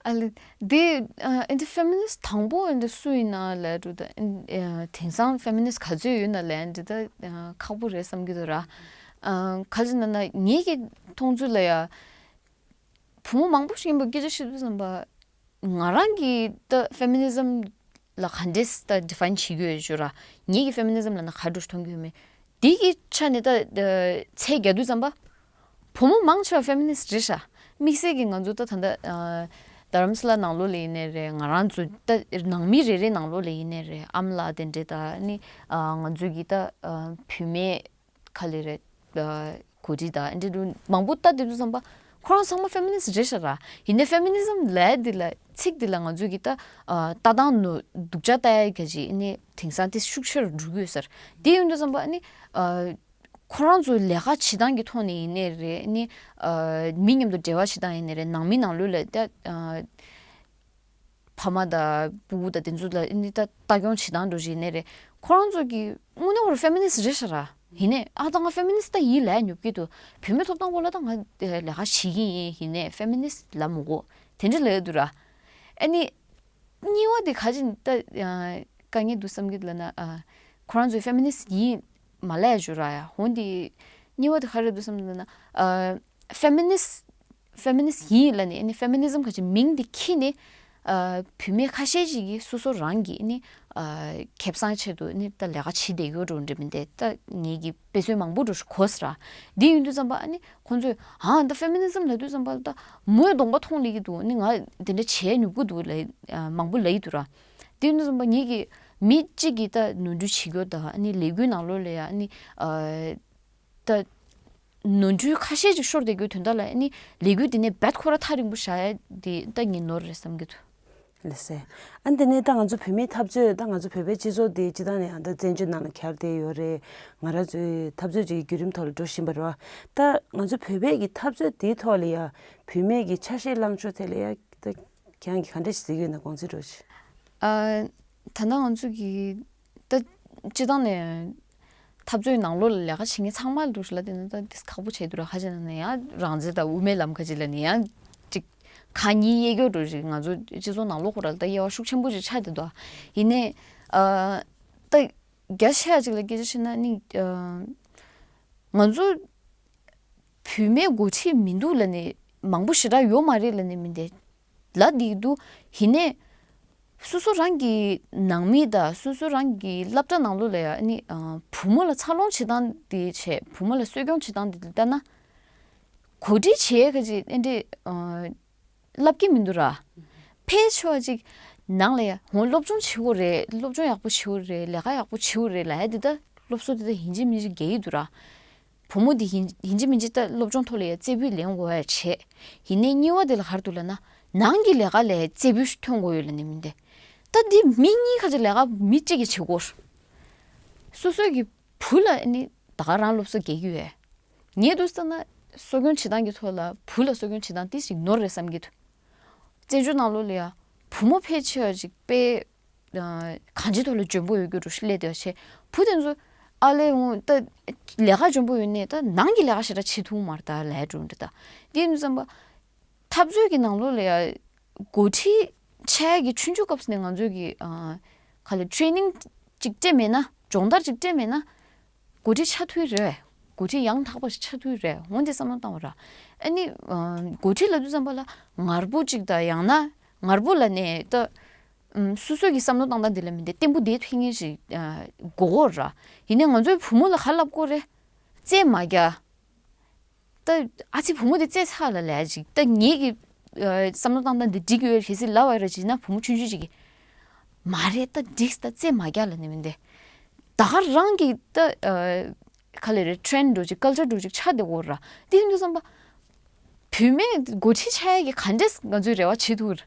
ཨ་ལེ། དེ་ཨ་ཨེ་འདྲ་ཕེ་མི་ནི་སི་དང་པོ་ཨེ་འདྲ་སུ་ཡིན་ན་ལབ་འགྲོ། ད་ཨེ་དེང་སང་ཕེ་མི་ནི་སི་ག་ཚོད་ཡོད་ན་ལབ་ཡ་འདི་ད་ཨ་ཁག་པོ་རེད་བསམ་གྱི་འདུག་ར། ཨ་ག་ཅི་ན་ན་ངེད་ཀྱི་མཐོང་ཚུལ་ལ་ཡ། བུ་མོ་མང་པོ་ཞིག་ཡིན་པ་སྐད་ཆ་བཤད་དུས་ཙམ་པ། ང་རང་གིས་ད་ཕེ་མི་ནི་ཛམ་ལ་ག་འདྲས་ད་ཌི་ཕ་ཡིན་བྱེད་ཀྱི་ཡོད་ཞུ་ར། ངེད་ཀྱིས་ཕེ་མི་ནི་ཛམ་ལབ་ན་ག་འདྲ་མཐོང་གི་ཡོད་མེད། འདི་གི་ཆ་ནས་ད་ཚད་རྒྱག་དུས་ཙམ་པ། བུ་མོ་མང་ཆེ་བ་ཕེ་མི་ནི་སི་རེད་ཤག་དམིགས་བསལ་གྱིས་ང་ཚོ་ད་ད་ལྟ་རྡ་རམ་ས་ལ་ནང་ལོགས་ལ་ཡིན་ནའི་རེད། ང་རང་ཚོ་ད་ནང་མི་རེ་རེ་ནང་ལོགས་ལ་ཡིན་ནའི་རེད། ཨ་མ་ལགས་དེ་འདྲས་ད་ནི་ང་ཚོ་གི་ད་བུད་མེད་ག་ལེ་རེད། གོ་སྒྲིག་དང་འདི་འདྲ་མང་པོ་ལྟ་དེ་དུས་ཙམ་པ། ཁོ་རང་ཚང་མ་ཕེ་མི་ནི་སི་རེད་ཤག་ར། ཡིན་ནའི་ཕེ་མི་ནི་ཟམ་ལབ་ཡ་འདི་ལ་ཚིག་འདི་ལ་ང་ཚོས་ཀྱི་ད་ལྟ་སྟངས་ནོར་སྡུག་ཅག་ལྟ་ཡ་ག་ཅིག་ནི་དེང་སང་དེ་ཤུགས་ཆེ་རུ་འགྲོ་གི་ཡོད་ས་རེད། དེ་ཡིན་དུས་ཙམ་པ་ནི་ཁོ་རང་ཚོའི་ལས་ཀ་བྱེད་སྟངས་ཀྱི་ཐོག་ནས་ཡིན་ནའི་རེད། ནི་མི་མཉམ་དུ་འབྲེལ་བ་བྱེད་སྟངས་ཡིན་ནའི་རེད། ནང་མི་ནང་ལོགས་ལ་ད་ཕ་མ་དང་སྤུ་གུ་དང་དེ་ཚོ་ལ་ནི་ད་ལྟ་སྐྱོང་བྱེད་སྟངས་འདྲ་ཞིག་ཡིན་ནའི་རེད། ཁོ་རང་ཚོ་གི་དངོས་གནས་ཁོ་རང་ཕེ་མི་ནི་སི་རེད་ཤག་ར། ཡིན་ནའི་ཨ་ད་ང་ཕེ་མི་ནི་སི་ད་ཡིན་ལབ་ཡ་ཉོབ་ཀྱི་འདུག་བུད་མེད་ཐོབ་ཐང་སྐོར་ལ་ད་ང་ལས་ཀ་བྱེད་ཀྱི་ཡིན། ཡིན་ནའི་ཕེ་མི་ནི་སི་ལབ་མི་དགོས། དེ་འདྲ་ལབ་ཡ་འདུག་ར། ཨ་ནི་གཉིས་པ་དེ་ག་ཅིག་ད་དཀའ་ངལ་འདུག་བསམ་གྱི་འདུག་ལབ་ན། ཁོ་རང་ཚོས་ཕེ་མི་ནི་སི་ཡིན་མ་ལབ་ཡ་བྱོས་ར་ཡ། འོན་ཏེ་གཉིས་པ་དེ་ག་རེ་འདུག་བསམ་གྱི་འདུག་ལབ་ན། ཕེ་མི་ནི་སི་ཕེ་མི་ནི་སི་ཡིན་ལབ་ནས་ཨ་ནི་ཕེ་མི་ནི་ཟམ་ག་ཅིག་མིང་དེ་ཁྱེར་ནས་བུད་མེད་ཁ་ཤས་ཅིག་གིས་སོ་སོ་རང་གི་ཨ་ནི་ཁེ་བཟང་ཆེད་དུ་ཨ་ནི་ད་ལས་ཀ་བྱེད་བསྡད་ཡོད་འགྲོ་འདྲ་མིན་ཏེ། ད་ངེད་ཀྱི་དཔེ་མཚོན་མང་པོ་འགྲོ་གོ་ས་ར། འདི་ཡིན་དུས་ཙམ་པ་ཨ་ནི་ཁོང་ཚོས་ཨ་ད་ཕེ་མི་ནི་ཟམ་ལབ་དུས་ཙམ་པ་ད་མོས་གདོང་པ་མཐོང་ལེ་གི་འདུག་ཨ་ནི་ང་དེ་འདྲ་བྱས་ཉོབ་གི་འདུག་ལབ་མང་པོ་ལབ་ཡི་འདུག་ར། དེ་ཡིན་དུས་ཙམ་པ་ངེད་ཀྱི་མི་གཅིག་གིས་ད་ནོར་འཁྲུལ་བྱེད་རྒྱུ་དང་ཨ་ནི་ལས་འགུལ་ནང་ལོགས་ལ་ཡ་ཨ་ནི་ད་ནོར་འཁྲུལ་ཁ་ཤས་ཅིག་ཤོར་བསྡད་རྒྱུའི་དོན་དག་ལ་ཨ་ནི་ལས་འགུལ་འདི་ནས་རྦད་ཁོ་ར་ཐག་རིང་པོ་བཞག་ཡ་འདི་ད་ངས་ནོར་རེད་བསམ་གྱི་འདུག་ལགས་སེ། ཨ་འདི་ནས་ད་ང་ཚོ་བོད་མིའི་འཐབ་རྩོད། ད་ང་ཚོ་བོད་པའི་སྤྱི་ཚོགས་འདི་སྤྱི་བཏང་ནས་ཡང་ད་བཙན་བྱོལ་ནང་ལ་གྱར་བསྡད་ཡོད་རེད། ང་རང་ཚོའི་འཐབ་རྩོད་ཅིག་གི་བརྒྱུད་རིམ་ཐོག་ལ་འགྲོ་བཞིན་པ་རེད་བ། ད་ང་ཚོ་བོད་པའི་གི་འཐབ་རྩོད་འདིའི་ཐོག་ལ་ཡ་བུད་མེད་ཀྱི་ཆ་ཤས་བླང་ཕྱོགས་ཐད་ལ་ཡ་ད་ཁྱེད་རང་གིས་ག་འདྲ་ཞིག་གཟིགས་ཡོད་ན་དགོངས་ཚུལ་འདྲ་ཞིག་ཨ། ད་ལྟ་ང་ཚོ་གི་ད་སྤྱི་བཏང་ནས་འཐབ་རྩོད་ནང་ལོགས་ལ་ལས་ཀ་བྱེད་མཁན་ཚང་མ་ལ་འདུག་ལ་དེ་ནི་ད་དེ་ཁག་པོ་བྱས་འདུག་ར། ཁ་ཅིག་ན་ནས་ཡང་རང་བཙན་དང་དབུ་མའི་ལམ་ཁ་ཅིག་ལ་ནས་ཡང་ཅིག་ཁ་གཉིས་དབྱེ་རྒྱུ་འདྲ་ཞིག་ང་ཚོ་སྤྱི་ཚོགས་ནང་ལོགས་ཁོ་ར་ལ་ད་དབྱེ་བ་ཤུགས་ཆེན་པོ་ཅིག་ཆགས་བསྡད་འདུག་ཡིན་ནའི་ཨ་ད་རྒྱ་ཆེ་བ་ཅིག་ལ་སྐད་ཆ་བཤད་ན་ནི་ཨ་ང་ཚོ་བུད་མེད་འགོ་ཁྲིད་མི་འདུག་ལབ་ནས་མང་པོ་ཞེ་དྲག་ཡོད་མ་རེད་ལབ་ནས་མི་འདུག་ལབ་བསྡད་འདུག་ཡིན་ནའི་སོ་སོ་རང་གི་ནང་མི་དང་སོ་སོ་རང་གི་སློབ་གྲྭ་ནང་ལོགས་ལ་ཡ་ཨ་ནི་ཨ་བུ་མོ་ལ་འཚར་ལོངས་བྱེད་སྟངས་དེ་བྱས། བུ་མོ་ལ་གསོ་སྐྱོང་བྱེད་སྟངས་དེ་ལྟ་ན་གོ་སྒྲིག་བྱེད་ཡ་ག་ཅིག་ཨེ་འདྲས་ཨ་ལབ་ཀྱི་མི་འདུག་ར། ཕལ་ཆེ་བ་ཅིག་ནང་ལ་ཡ་འོ་སློབ་སྦྱོང་བྱེད་དགོས་རེད། སློབ་སྦྱོང་ཡག་པོ་བྱེད་དགོས་རེད། ལས་ཀ་ཡག་པོ་བྱེད་དགོས་རེད་ལབ་ཡ་དེ་ད་སློབ་གསོ་དེ་ད་ཡིན་གཅིག་མིན་གཅིག་རྒྱག་གི་འདུག་ར། བུ་མོ་འདི་ཡིན་ཡིན་གཅིག་མིན་གཅིག་ད་སློབ་སྦྱོང་ཐོག་ལ་ཡ་རྩེ་ཕུད་ལེན་དགོས་ཡ་བྱས། ཡིན་ནའི་གཉིས་པ་དེ་ལ་ག་རེ་འདུག་ལབ་ན་ནང་གི་ལས་ཀ་ལས་རྩེ་ཕུད་ཐོན་དགོས་ཡོད་ལབ་ནི་མིན་ཏེ། ད་འདི་མི་གཉིས་ཁ་ཅིག་ལས་ཀ་མི་གཅིག་གིས་བྱེད་དགོས། སོ་སོ་གི་བུ་ལ་ནི་ད་ག་རང་སློབ་གསོ་རྒྱག་གི་ཡོད། ངས་འདུག་བསམ་ན་གསོ་སྐྱོང་བྱེད་སྟངས་ཀྱི་ཐོག་ལ་བུ་ལ་གསོ་སྐྱོང་བྱེད་སྟངས་དེ་ཞིག་ནོར་རེད་བསམ་གྱི་འདུག་བཙན་བྱོལ་ནང་ལོགས་ལ་ཡ་བུ་མོ་ཕལ་ཆེ་བ་ཅིག་དཔེ་ཨ་གང་ཅིའི་ཐོག་ལ་འཇོན་པོ་ཡོད་རྒྱུ་འདྲ་ཞིག་སླེབས་བསྡད་པ་བྱས། བུ་དེ་ཚོ་ཨ་ལས་འོང་ད་ལས་ཀ་འཇོན་པོ་ཡོད་ནའི་ད་ནང་གི་ལས་ཀ་ཞེ་དྲག་བྱེད་ཐུབ་མ་རེད་ད་ལབ་འགྲོ་འདྲ་ད། དེ་ཡིན་དུས་ཙམ་པ་འཐབ་རྩོད་ཀྱི་ནང་ལོགས་ལ་ཡ་འགོ་ཁྲིད་ཆགས་ཡ་གི་ཆུང་ཆུང་སྐབས་སུ་ནས་ང་ཚོས་ཀྱི་ཨ་ག་ལ་ཊེ་རེ་ནིང་ཅིག་སྤྲད་མེད་ན། སྦྱོང་བརྡར་ཅིག་སྤྲད་མེད་ན། འགོ་ཁྲིད་ཆགས་ཐུབ་རེད། འགོ་ཁྲིད་ཡང་དག་པ་ཞིག་ཆགས་ཐུབ་རེད། འོན་ཏེ་བསམ་བློ་བཏང་བ་ར། ཨ་ནི་ཨ་འགོ་ཁྲིད་ལབ་དུས་ཙམ་པ་ལ་ངར་པོ་ཅིག་དང་ཡང་ན་ངར་པོ་ལབ་ནས་ད་ཨམ་སོ་སོ་གི་བསམ་བློ་བཏང་སྟངས་འདི་ལ་མི་འདི་བརྟན་པོ་བསྡད་ཐུབ་མཁན་ཞིག་ཨ་དགོས་ཀྱི་ཡོད་ར། ཡིན་ནའི་ང་ཚོའི་བུ་མོ་ལ་ག་རེ་ལབ་དགོས་རེད། རྩེད་མ་རྒྱག་ད་ཨ་ཙི་བུ་མོ་དེ་རྩེད་ཚར་ལ་ལས་ཅིག་ད་ངེད་ཀྱི་ཨ་བསམ་བློ་བཏང་སྟངས་འདི་འགྲིག་ཡོད་རེད་ཟེར་ལབ་པ་ར་ཅིག་ན་བུ་མོ་ཆུང་ཆུང་ཅིག་གིས་མ་རེད། ད་འགྲིག་ད་རྩེད་མ་རྒྱག་ལབ་ནི་མིན་ཏེ། ད་ག་རང་གི་ད་ཨ་ག་ལེ་རེད། ཊེ་རེན་ཌི་འདྲ་ཅིག་ཀལ་ཅར་འདྲ་ཅིག་ཆགས་བསྡད་ཡོད་ར། དེ་ཡིན་དུས་ཙམ་པ་བུད་མེད་འགོ་ཁྲིད་ཆགས་ཡ་གི་ག་འདྲས་ང་ཚོས་རེ་བ་བྱེད་ཐུབ་ར།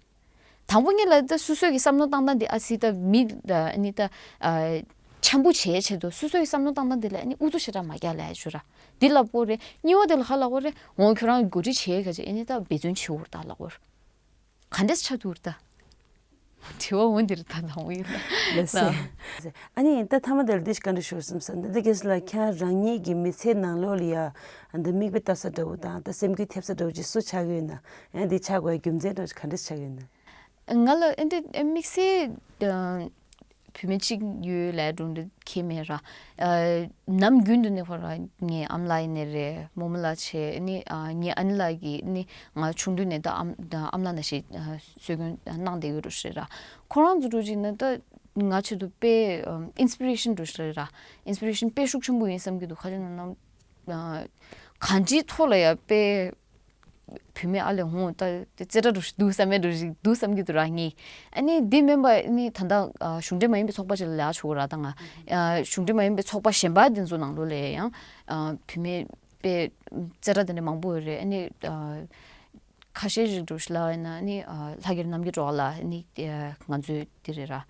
དང་པོ་ཉིད་ལ་ད་སོ་སོ་གི་བསམ་བློ་བཏང་སྟངས་འདི་ཨ་ཙི་ད་མི་ཨ་ནི་ད་ཨ་འཆམ་པོ་བྱེད་ཆེད་དུ་སོ་སོ་གི་བསམ་བློ་བཏང་སྟངས་འདི་ལ་ཨ་ནི་ཨུ་ཚུགས་ཞེ་དྲག་མ་རྒྱག་ལབ་ཡ་ཞུ་ར། འདི་ལབ་དགོས་རེད། གཉིས་པ་དེ་ལ་ག་ལབ་དགོས་རེད། འོ་ཁྱོད་རང་འགོ་ཁྲིད་བྱེད་ཡ་ག་ཅིག་ཨ་ནི་ད་འབད་བརྩོན་བྱེད་དགོས་རེད་ད་ལབ་དགོས་རེད། ག་འདྲས་ཆགས་ཐུབ་རེད་ད། དྲི་བ་འོ་འདིར་ད་དང་པོ་ཡིན་ལ། ལགས་སེ། ཨ་ནི་ད་མཐའ་མ་དེ་ལ་འདི་ཞིག་བཀའ་འདྲི་ཞུ་བསམ་སོང་། འདི་འདི་གལ་སྲིད་ལ་ཁྱེད་རང་ཉིད་ཀྱི་མི་ཚེའི་ནང་ལོགས་ལ་ཡ་འདི་མིག་དཔེ་ལྟ་ས་འདྲ་བོ་དང་ད་སེམས་འགུལ་ཐེབས་ས་འདྲ་བོ་ཅིག་སུ་ཆགས་ཀྱི་ཡོད་ན། ཡང་འདི་ཆགས་དགོས་རྒྱུ་མཚན་འདྲ་བོ་ཅིག་ག་འདྲས་ཆགས་ཀྱི་ཡོད་ན། ང་ལ་ཨེ་འདི་ཨེ་དམིགས་བསལ་ཨ་བུད་མེད་གཅིག་ཡོད་ལབ་འགྲོ་འདི་ཁྱད་མེད་ར། ཨ་ནམ་རྒྱུན་དུ་ནས་ཁོ་ར་ངའི་ཨ་མ་ལགས་ཡིན་ནའི་རེད། རྨོ་མོ་ལགས་བྱས་ནི་ཨ་ངའི་ཨ་ནེ་ལགས་ཀྱིས་ནི་ང་ཆུང་དུས་ནས་ད་ཨམ་ད་ཨ་མ་ལགས་ནང་བཞིན་ཨ་གསོ་སྐྱོང་གནང་བསྡད་ཡོད་རེད་ར། ཁོ་རང་ཚོ་འདྲ་ཅིག་ནི་ད་ང་ཆེད་དུ་དཔེ་ཨིན་སི་པི་རེ་ཤན་འདྲ་ཞིག་རེད་ར། ཨིན་སི་པི་རེ་ཤན་དཔེ་ཤུགས་ཆེན་པོ་ཡིན་བསམ་གྱི་འདུག་ཁ་ཅིག་ན་ནམ་ཨ་གང་ཅིའི་ཐོག་ལ་ཡ་དཔེ་བུད་མེད་ཨ་ལས་ཧོང་ད་དེ་རྩེ་གྲ་འདྲ་ཞིག་འདུག་བསམ་མེད་འདྲ་ཞིག་འདུག་བསམ་གྱི་འདུག་ར་ངས། ཨ་ནི་འདི་མིན་པ་ནི་ད་ལྟ་ཨ་གཞུང་འབྲེལ་མ་ཡིན་པའི་ཚོགས་པ་ཅིག་ལ་ལས་ཀ་བྱེད་ཀྱི་ཡོད་ར། ད་ང་ཨ་གཞུང་འབྲེལ་མ་ཡིན་པའི་ཚོགས་པ་གཞན་པ་དེ་ཚོ་ནང་ལོགས་ལ་ཡང་ཨ་བུད་མེད་ པའི་རྩེ་གྲ་དེ་འདྲ་མང་པོ་ཡོད་རེད། ཨ་ནི་ཨ་ཁ་ཤས་ཤིག་འགྲོ་ཞིག་ལབ་ཡིན་ན་ཨ་ནི་ཨ་ལྷ་སྒེར་རྣམ་རྒྱལ་སྒྲོལ་དཀར་ལགས། ཨ་ནི་ཨ་ང་ཚོའི་འདི་རེད་ར།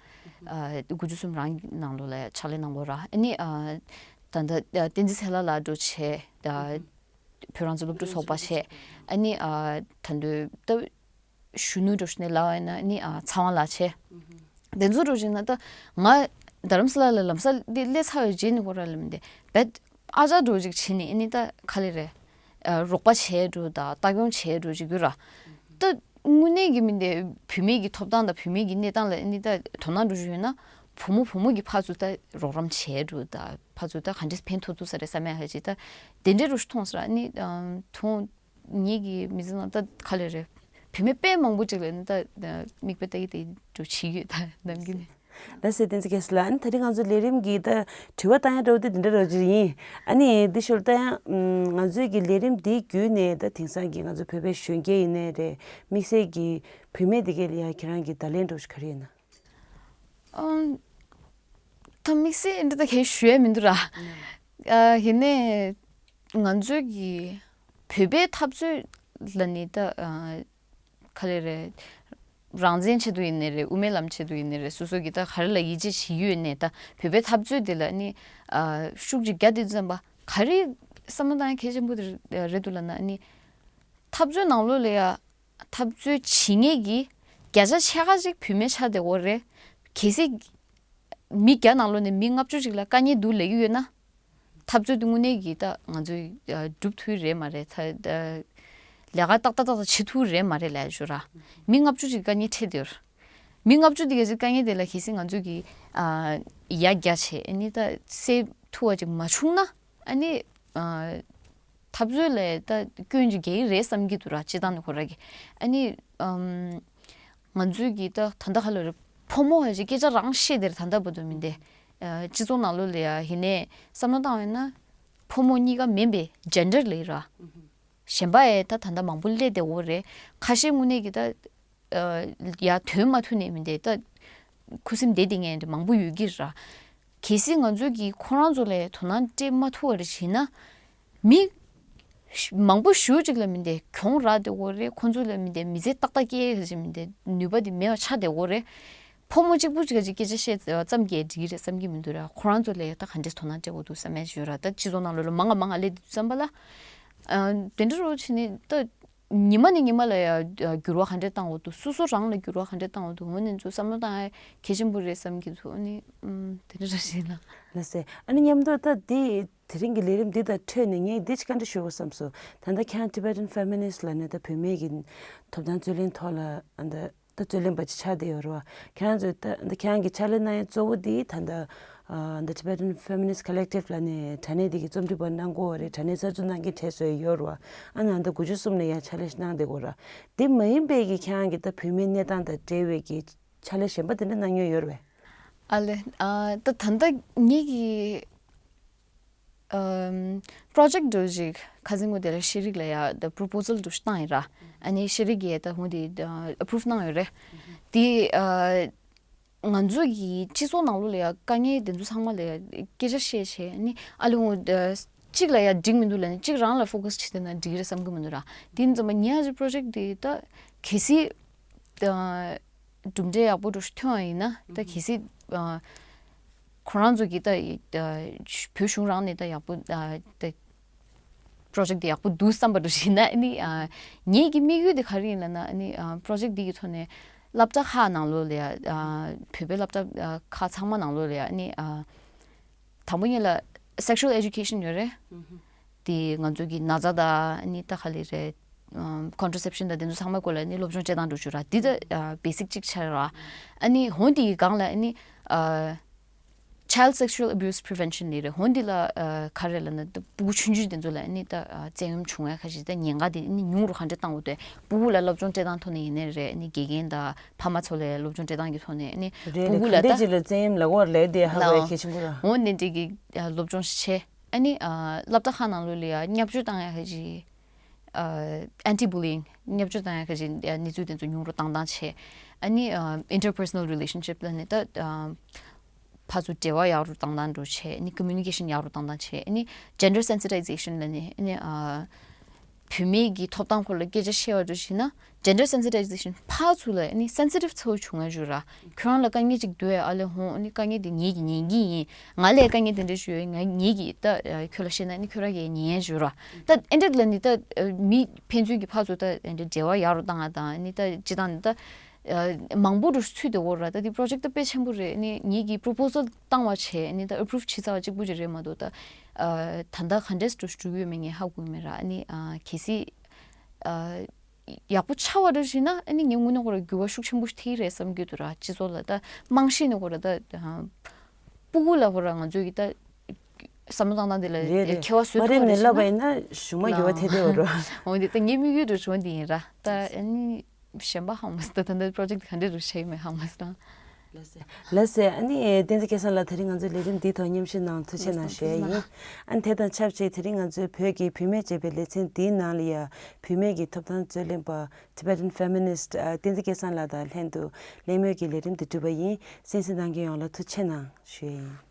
ཨ་དགུ་བཅུ་གསུམ་རང་གི་ནང་ལོགས་ལ་ཕྱག་ལས་གནང་བ་ར། ཨ་ནི་ཨ་ད་ལྟ་ཨ་བསྟན་འཛིན་ཚེ་ལྷ་ལགས་འགྲོ་བྱས། ཨ་བོད་རང་བཙན་སློབ་ཕྲུག་ཚོགས་པ་བྱས། ཨ་ནི་ཨ་ད་དུང་ད་གཞོན་ནུ་འགྲོ་ཞིག་ནས་ལབ་ཡིན་ན་ཨ་ནི་ཨ་ཚེ་དབང་ལགས་བྱས། དེ་ཚོ་འགྲོ་བྱས་ན་ད་ང་རྡ་རམ་ས་ལ་ལ་ལམ་སང་འདི་སླེབས་ཚར་བའི་རྗེས་ནས་ཁོ་རང་ལ་མི་འདི་བེད་ཨ་ཅག་འགྲོ་ཅིག་བྱས་ནས་ཨ་ནི་ད་ག་ལེ་རེད། ཨ་རོགས་པ་བྱས་འགྲོ་དང་ལྟ་སྐྱོང་བྱས་འགྲོ་ཅིག་ཡོད་ར། ད་དངོས་གནས་ཀྱི་མི་འདི་བུད་མེད་ཀྱི་ཐོབ་ཐང་དང་བུད་མེད་ཀྱི་གནས་སྟངས་ལ་ཨ་ནི་ད་དོ་སྣང་འགྲོ་ཅིག་ཡོད་ན་བུ་མོ་བུ་མོ་གི་ཕར་ཚུར་ད་རོགས་རམ་བྱས་འགྲོ་དང་ཕར་ཚུར་ད་ག་འདྲས་ཕན་ཐོགས་ཐུབ་ས་རེད་བསམ་ཡ་ཧ་ཅིག་ད་དེ་འདྲས་འགྲོ་ཞིག་མཐོང་ས་ར། ཨ་ནི་ཨམ་མཐོང་ངེད་ཀྱི་མི་ཚེ་ནང་ད་ག་ལེ་རེད། བུད་མེད་དཔེ་མང་པོ་ཅིག་ལ་ནི་ད་ད་མིག་དཔེ་ལྟ་གི་ལྟ་གི་འགྲོ་བྱེད་ཀྱི་ཡོད་ད་ནམ་རྒྱུན་ནས། ལགས་སེ་བསྟན་འཛིན་རྒྱལ་སྲས་ལགས། ཨ་ནི་ད་རེས་ང་ཚོ་ལས་རིམ་གྱི་ད་དྲི་བ་བཏང་ཡ་འདྲ་བོ་དེ་འདི་འདྲ་རོ་ཅིག་ཡིན། ཨ་ནི་འདི་ཞོར་ད་ཡང་ང་ཚོའི་གི་ལས་རིམ་འདི་བརྒྱུད་ནས་ད་དེང་སང་གི་ང་ཚོ་བོད་པའི་གཞོན་སྐྱེས་ཡིན་ནའི་རེད། དམིགས་བསལ་གྱི་བུད་མེད་འདི་གའི་ལ་ཡ་ཁྱེད་རང་གི་བརྡ་ལན་འདྲ་བོ་ཞིག་ག་རེ་ཡིན་ན། ཨང་། ད་དམིགས་བསལ་འདི་ད་གས་ཞུ་ཡ་མི་འདུག་ར། ཨ་ཡིན་ནའི་ང་ཚོའི་གི་བོད་པའི་འཐབ་རྩོད་ལ་ནི་ད་ཨ་ག་ལེ་རེད། རང་བཙན་ཆེད་དུ་ཡིན་ནའི་རེད། དབུ་མའི་ལམ་ཆེད་དུ་ཡིན་ནའི་རེད། སོ་སོ་གི་ད་ག་རེ་ལ་ཡིད་ཆེས་བྱེད་ཀྱི་ཡོད་ནའི་ད་བོད་པའི་འཐབ་རྩོད་དེ་ལ་ནི་ཨ་ཤུགས་ཅིག་རྒྱག་དེ་ཙམ་པ་ག་རེ་བསམ་བློ་བཏང་ཡ་གལ་ཆེན་པོ་དེ་རེད་འདུག་ལབ་ན་ནི་འཐབ་རྩོད་ནང་ལོགས་ལ་ཡ། འཐབ་རྩོད་བྱེད་མཁན་གྱི་བརྒྱ་ཆ་ཕྱེད་ཀ་ཅིག་བུད་མེད་ཆགས་བསྡད་ཡོད་རེད། གལ་སྲིད་མི་བརྒྱ་ནང་ལོགས་ནས་མི་ལྔ་བཅུ་ཅིག་ལ་དཀའ་ངལ་འདུག་ལབ་ཀྱི་ཡོད་ན། འཐབ་རྩོད་དེ་དངོས་གནས་ཀྱི་ད་ང་ཚོས་ཨ་སྒྲུབ་ཐུབ་ཀྱི་རེད་མ་རེད། ད་ད་ལས་ཀ་ཏག་ཏག་ཏག་ཏག་བྱེད་ཐུབ་ཀྱི་རེད་མ་རེད་ལབ་ཞུ་ར། མི་ལྔ་བཅུ་ཅིག་དཀའ་ངལ་འཕྲད་བསྡད་ཡོད་རེད། མི་ལྔ་བཅུ་དེ་ག་ཅིག་དཀའ་ངལ་དེ་ལ་གལ་སྲིད་ང་ཚོས་ཀྱི་ཨ་ཡ་རྒྱ་བྱས་ཨ་ནི་ད་སེལ་ཐུབ་པ་ཅིག་མ་བྱུང་ན་ཨ་ནི་ཨ། འཐབ་རྩོད་ལ་ད་སྐྱོན་ཅིག་རྒྱག་གི་རེད་བསམ་གྱི་འདུག་ར། སྤྱིར་བཏང་ནས་ཁོ་ར་གི་ཨ་ནི་ཨམ་ང་ཚོའི་གི་ད་ད་ལྟ་ཧ་ལོ་རེད། ཕོ་མོ་ཧ་ཅིག་སྐད་ཆ་རང་བཤད་དེར་ད་ལྟ་བར་དུ་མི་འདི་ཨ་སྤྱི་ཚོགས་ནང་ལོགས་ལ་ཡ་ཡིན་ནའི་བསམ་བློ་བཏང་བ་ཡིན་ན་ཕོ་མོ་གཉིས་ཀ་མིན་པའི་ཇེན་ཌར་ལ་ཡིན་ར། གཞན་པ་ཡ་ད་ད་ལྟ་མང་པོ་སླེབས་བསྡད་ཡོད་རེད། ཁ་ཤས་དངོས་གནས་ཀྱི་ད་ཡ་དོན་མ་ཐུག་ནས་མི་འདི་ད་ཁུ་སིམ་བསྡད་བསྡད་མཁན་འདི་མང་པོ་ཡོད་ཀྱི་ར། གལ་སྲིད་ང་ཚོ་གིས་ཁོ་རང་ཚོ་ལ་དོ་སྣང་སྤྲད་མ་ཐུབ་པ་རེ་བྱས་ན། མི་མང་པོ་ཞེ་ཅིག་ལ་མི་འདི་གྱོང་རག་བསྡད་ཡོད་རེད། ཁོ་ཚོ་ལ་མི་འདི་མི་ཚེ་ཏག་ཏག་སྐྱེལ་ཡ་ཞིག་མི་འདི་ནུས་པ་འདི་མེད་པ་ཆགས་བསྡད་ཡོད་རེད། ཕོ་མོ་གཅིག་པུ་གཅིག་ག་ཅིག་སྐད་ཆ་བཤད་ཙམ་གྱིས་འགྲིག་གི་རེད་བསམ་གྱི་མི་འདུག་ར། ཁོ་རང་ཚོ་ལ་ཡ་ད་ག་འདྲས་དོ་སྣང་སྤྲད་དགོས་འདུག་བསམ་ཡ་ཞིག་ཡོད་ར། ད་སྤྱི་ཚོགས་ནང་ལོགས་ལ་མང་ང་མང་ང་སླེབས་དུས་ཙམ་པ་ལ། ཨ་དེ་འདྲ་རོ་བྱས་ནས་ད། ཉི་མ་ནས་ཉི་མ་ལ་ཡ་འགྱུར་བ་ག་འདྲས་བཏང་འོ་འདུག་སོ་སོ་རང་ལ་འགྱུར་བ་ག་འདྲས་བཏང་འོ་འདུག་འོ་ནས་ཚོ་བསམ་བློ་བཏང་ཡ་གལ་ཆེན་པོ་རེད་བསམ་གྱི་འདུག་ཨ་ནི་ཨམ་དེ་འདྲ་རེད་ལ། ལགས་སེ། ཨ་ནི་མཉམ་དུ་ད་འདི་དེ་རིང་གི་ལས་རིམ་འདི་དང་འཕྲོས་ནས་ངས་འདི་ཅིག་བཀའ་འདྲི་ཞུ་དགོས་བསམ་སོང་། ད་ལྟ་ཁྱེད་རང་Tibetan Feminist་ལབ་ནས་ད་བུད་མེད་ཀྱི་ཐོབ་ཐང་རྩོད་ལེན་ཐོག་ལ་ཨ་ད་ད་རྩོད་ལེན་པ་ཅིག་ཆགས་བསྡད་ཡོད་རེད་བ། ཁྱེད་རང་ཚོས་ད་ད་ཁྱེད་རང་གི་ཕྱག་ལས་གནང་ཡ་གཙོ་བོ་འདི་ད་ད་ཨ་The Tibetan Feminist Collective་ལབ་ནས་དྲ་གནས་འདི་གི་རྩོམ་སྒྲིག་པ་གནང་གི་ཡོད་རེད། དྲ་གནས་གསར་འཛུགས་གནང་མཁན་གྲས་བཟོས་ཡོད་རེད་བ། ཨ་ནི་ཨ་ད་དགུ་བཅུ་གསུམ་ནས་ཡང་ཕྱག་ལས་གནང་བསྡད་ཡོད་རེད། དེ་མ་ཡིན་པའི་གི་ཁྱེད་རང་གི་ད་བུད་མེད་གནས་སྟངས་དང་འབྲེལ་བའི་གི་ཕྱག་ལས་གཞན་པ་དེ་འདྲ་གནང་མྱོང་ཡོད་རེད་བས། ཨ་ལེ། ཨ་ད་ད་ལྟ་ངེད་ཀྱི་ཨམ་project་འདྲ་ཞིག་ཁ་སང་ངོ་དེ་ལ་ཤེས་རིག་ལ་ཡ་ད་proposal་འདྲ་ཞིག་བཏང་ཡིན་ར། ཨ་ནི་ཤེས་རིག་གིས་ད་ཧོ་དེ་approve་གནང་ཡོད་རེད། དེ་ཨ་ང་ཚོ་གི་སྤྱི་ཚོགས་ནང་ལོགས་ལ་ཡ་དཀའ་ངལ་དེ་ཚོ་ཚང་མ་ལ་ཡ་སྐད་ཆ་བཤད་བྱས་ནི་ཨ་ལེ་ཧོ་ད་གཅིག་ལ་ཡ་འགྲིག་མི་འདུག་ལབ་ནི་གཅིག་རང་ལ་focus་བྱེད་བསྡད་ན་འགྲིག་གི་རེད་བསམ་གི་མི་འདུག་ར། དེ་ཡིན་ཙམ་པ་ཉེ་ཡ་ཅིག་project་དེ་ད་གལ་སྲིད་ཨ་གྲུབ་འབྲས་ཡག་པོ་འདྲ་ཞིག་ཐོན་པ་ཡིན་ན་ད་གལ་སྲིད་ཨ་ཁོ་རང་ཚོ་གིས་ད་ཨ་བོད་གཞུང་རང་ནས་ད་ཡག་པོ་ཨ་ད་project་དེ་ཡག་པོ་འདུག་བསམ་པ་འདྲ་ཞིག་ཡིན་ན་ཨ་ནི་ཨ་ངེད་ཀྱི་དམིགས་ཡུལ་དེ་ག་རེ་ཡིན་ལབ་ན་ཨ་ནི་ཨ་project་འདི་གི་ཐོག་ནས་སློབ་གྲྭ་ཁག་ནང་ལོགས་ལ་ཡ་ཨ་བོད་པའི་སློབ་གྲྭ་ཨ་ཁག་ཚང་མ་ནང་ལོགས་ལ་ཡ་ཨ་ནི་ཨ་དང་པོ་ཉིད་ལ་sexual education་ཡོད་རེད། དེ་ང་ཚོ་གི་ན་ཚ་དང་ཨ་ནི་ད་ག་ལེ་རེད། ཨམ་contraception་དང་དེ་ཚོ་ཚང་མའི་སྐོར་ལ་ཨ་ནི་སློབ་སྦྱོང་སྤྲད་སྟངས་འགྲོ་རྒྱུ་ར་འདི་ད་ཨ་basic་གཅིག་ཆགས་ར། ཨ་ནི་ཧོན་དེ་གི་སྒང་ལ་ཨ་ནི་ཨ་child sexual abuse prevention་ལབ་རེད། ཧོན་དེ་ལ་ཨ་ག་རེ་ལབ་ན་ད་སྤུ་གུ་ཆུང་ཆུང་དེ་ཚོ་ལ་ཨ་ནི་ད་ཨ་བཙན་གཡེམ་བྱུང་ཡ་ཁ་ཤས་ད་ཉེན་ཁ་དེ་ཨ་ནི་ཉུང་རུ་ག་འདྲ་བཏང་དགོས་དེ་སྤུ་གུ་ལ་སློབ་སྦྱོང་སྤྲད་སྟངས་ཐོག་ནས་ཡིན་ནའི་རེད། ཨ་ནི་དགེ་རྒན་དང་ཕ་མ་ཚོ་ལ་སློབ་སྦྱོང་སྤྲད་སྟངས་ཀྱི་ཐོག་ནས་ཨ་ནི་རེད་རེད། སྤུ་གུ་ལ་ག་འདྲ་ད་ཅིག་ལ་བཙན་གཡེམ་ལབ་དགོས་རེད་དེ་ཧ་ལས་ལའོ་གལ་ཆེན་པོ་ར། འོ་འདི་འདྲའི་གི་ཨ་སློབ་སྦྱོང་ཞིག་བྱས། ཨ་ནི་ཨ་སློབ་གྲྭ་ཁག་ནང་ལོགས་ལ་ཡ་བརྙས་བཅོས་བཏང་ཡ་ག་ཅིག་ཨ་anti bullying་བརྙས་བཅོས་བཏང་ཡ་ག་ཅིག་ཨ་གནས་ཚུལ་དེ་ཚོ་ཉུང་རུ་བཏང་སྟངས་བྱས། ཨ་ནི་ཨ་interpersonal relationship་ལབ་ནས་ད་ཨ་ ཕར་ཚུར་འབྲེལ་བ་ཡག་རུ་བཏང་སྟངས་འདྲ་བྱས། ཨ་ནི་communication ཡག་རུ་བཏང་སྟངས་བྱས། ཨ་ནི་gender sensitization ལབ་ནས་ཨ་ནི་ཨ་བུད་མེད་ཀྱི་ཐོབ་ཐང་སྐོར་ལ་སྐད་ཆ་བཤད་པ་འདྲ་བྱས་ན། gender sensitization ཕར་ཚུར་ལ་ཨ་ནི་sensitive ཚ་བོ་བྱུང་ཡ་ཞུ་ར། ཁྱོད་རང་ལ་དཀའ་ངལ་ཅིག་འདུག་ཨ་ལས་ཧོང་། ཨ་ནི་དཀའ་ངལ་དེ་ངེད་ཀྱིས་ཉན་གྱི་ཡིན། ང་ལས་དཀའ་ངལ་དེ་འདྲ་ཞུ་ཡོད། ང་ངེད་ཀྱིས་ད་ཁྱོད་ལ་བཤད་ན་ཨ་ནི་ཁྱོད་རང་གིས་ཉན་ཡ་ཞུ་ར། ད་ཨེ་འདྲ་ལ་ནི་ད་མི་ཕན་ཚུན་གྱི་ཕར་ཚུར་ད་ཨེ་འདྲ་འབྲེལ་བ་ཡག་རུ་བཏང་ཡ་དང་། ཨ་ནི་ད་སྤྱི་བཏང་ནི་ད་མང་པོ་རུ་ཚུད་དེ་འོ་ར། ད་དེ་project ད་དཔེ་ཆེན་པོ་རེད། ཨ་ནི་ངེད་ཀྱིས་proposal བཏང་བ་བྱས། ཨ་ནི་ད་approve བྱས་ཚར་བ་གཅིག་པུ་ཅིག་རེད་མ་གཏོགས། ད་ད་ལྟ་ག་འདྲས་འགྲོ་འགྲོ་གི་ཡོད་མེད་ངས་ཧ་གོ་གི་མེད་ར། ཨ་ནི་གལ་སྲིད་ཡག་པོ་ཆགས་པ་འདྲ་ཞིག་ན། ཨ་ནི་ངས་དངོས་གནས་ཁོ་ར་འགྱུར་བ་ཤུགས་ཆེན་པོ་ཐེབས་ཀྱི་རེད་བསམ་གྱི་འདུག་ར། སྤྱི་ཚོགས་ལ་ད་རྨང་གཞི་ནས་ཁོ་ར་ད་སྤུ་གུ་ལ་ཁོ་ར་ང་ཚོས་ཀྱི་ད་བསམ་བློ་བཏང་སྟངས་དེ་ལ་རེད་རེད། ཁྱད་པར་བཟོ་མ་རེད་ཐུབ་ནས་རེད་ལབ་པ་ཡིན་ན་གཞུག་མ་འགྱུར་བ་ཐེབས་བསྡད་ཡོད་རེད། འོ་འདི་ད་ངའི་དམིགས་ཡུལ་འདྲ་བྱུང་འདི་ཡིན་ར། ད་ཨ་ནི་གཞན་པ་ཧ་མ་སི། ད་ད་ལྟ་project ག་འདྲ་རུ་བྱས་ཡོད་མེད་ཧ་མ་སི་ད། ལགས་སེ། ལགས་སེ། ཨ་ནི་བསྟན་འཛིན་སྐལ་བཟང་ལགས། དེ་རིང་ང་ཚོའི་ལས་རིམ་འདིའི་ཐོག་མཉམ་ཞུགས་གནང་ཐུགས་རྗེ་གནང་ཞུ་ཡ་ཡིན། ཨ་ནི་དེ་དང་ཆབས་ཅིག་དེ་རིང་ང་ཚོའི་བོད་ཀྱི་བུད་མེད་ཅེས་པའི་ལེ་ཚན་འདིའི་ནང་ལ་ཡ་བུད་མེད་ཀྱི་ཐོབ་ཐང་རྩོད་ལེན་པ། Tibetan feminist ཨ་བསྟན་འཛིན་སྐལ་བཟང་ལགས་དང་ལྷན་དུ་གླེང་མོལ་གྱི་ལས་རིམ་འདི་གྲུབ་པ་ཡིན། གསན་གཟིགས་གནང་མཁན་ཡོངས་ལ་ཐུགས་རྗེ་གནང་ཞུ་ཡ་ཡིན།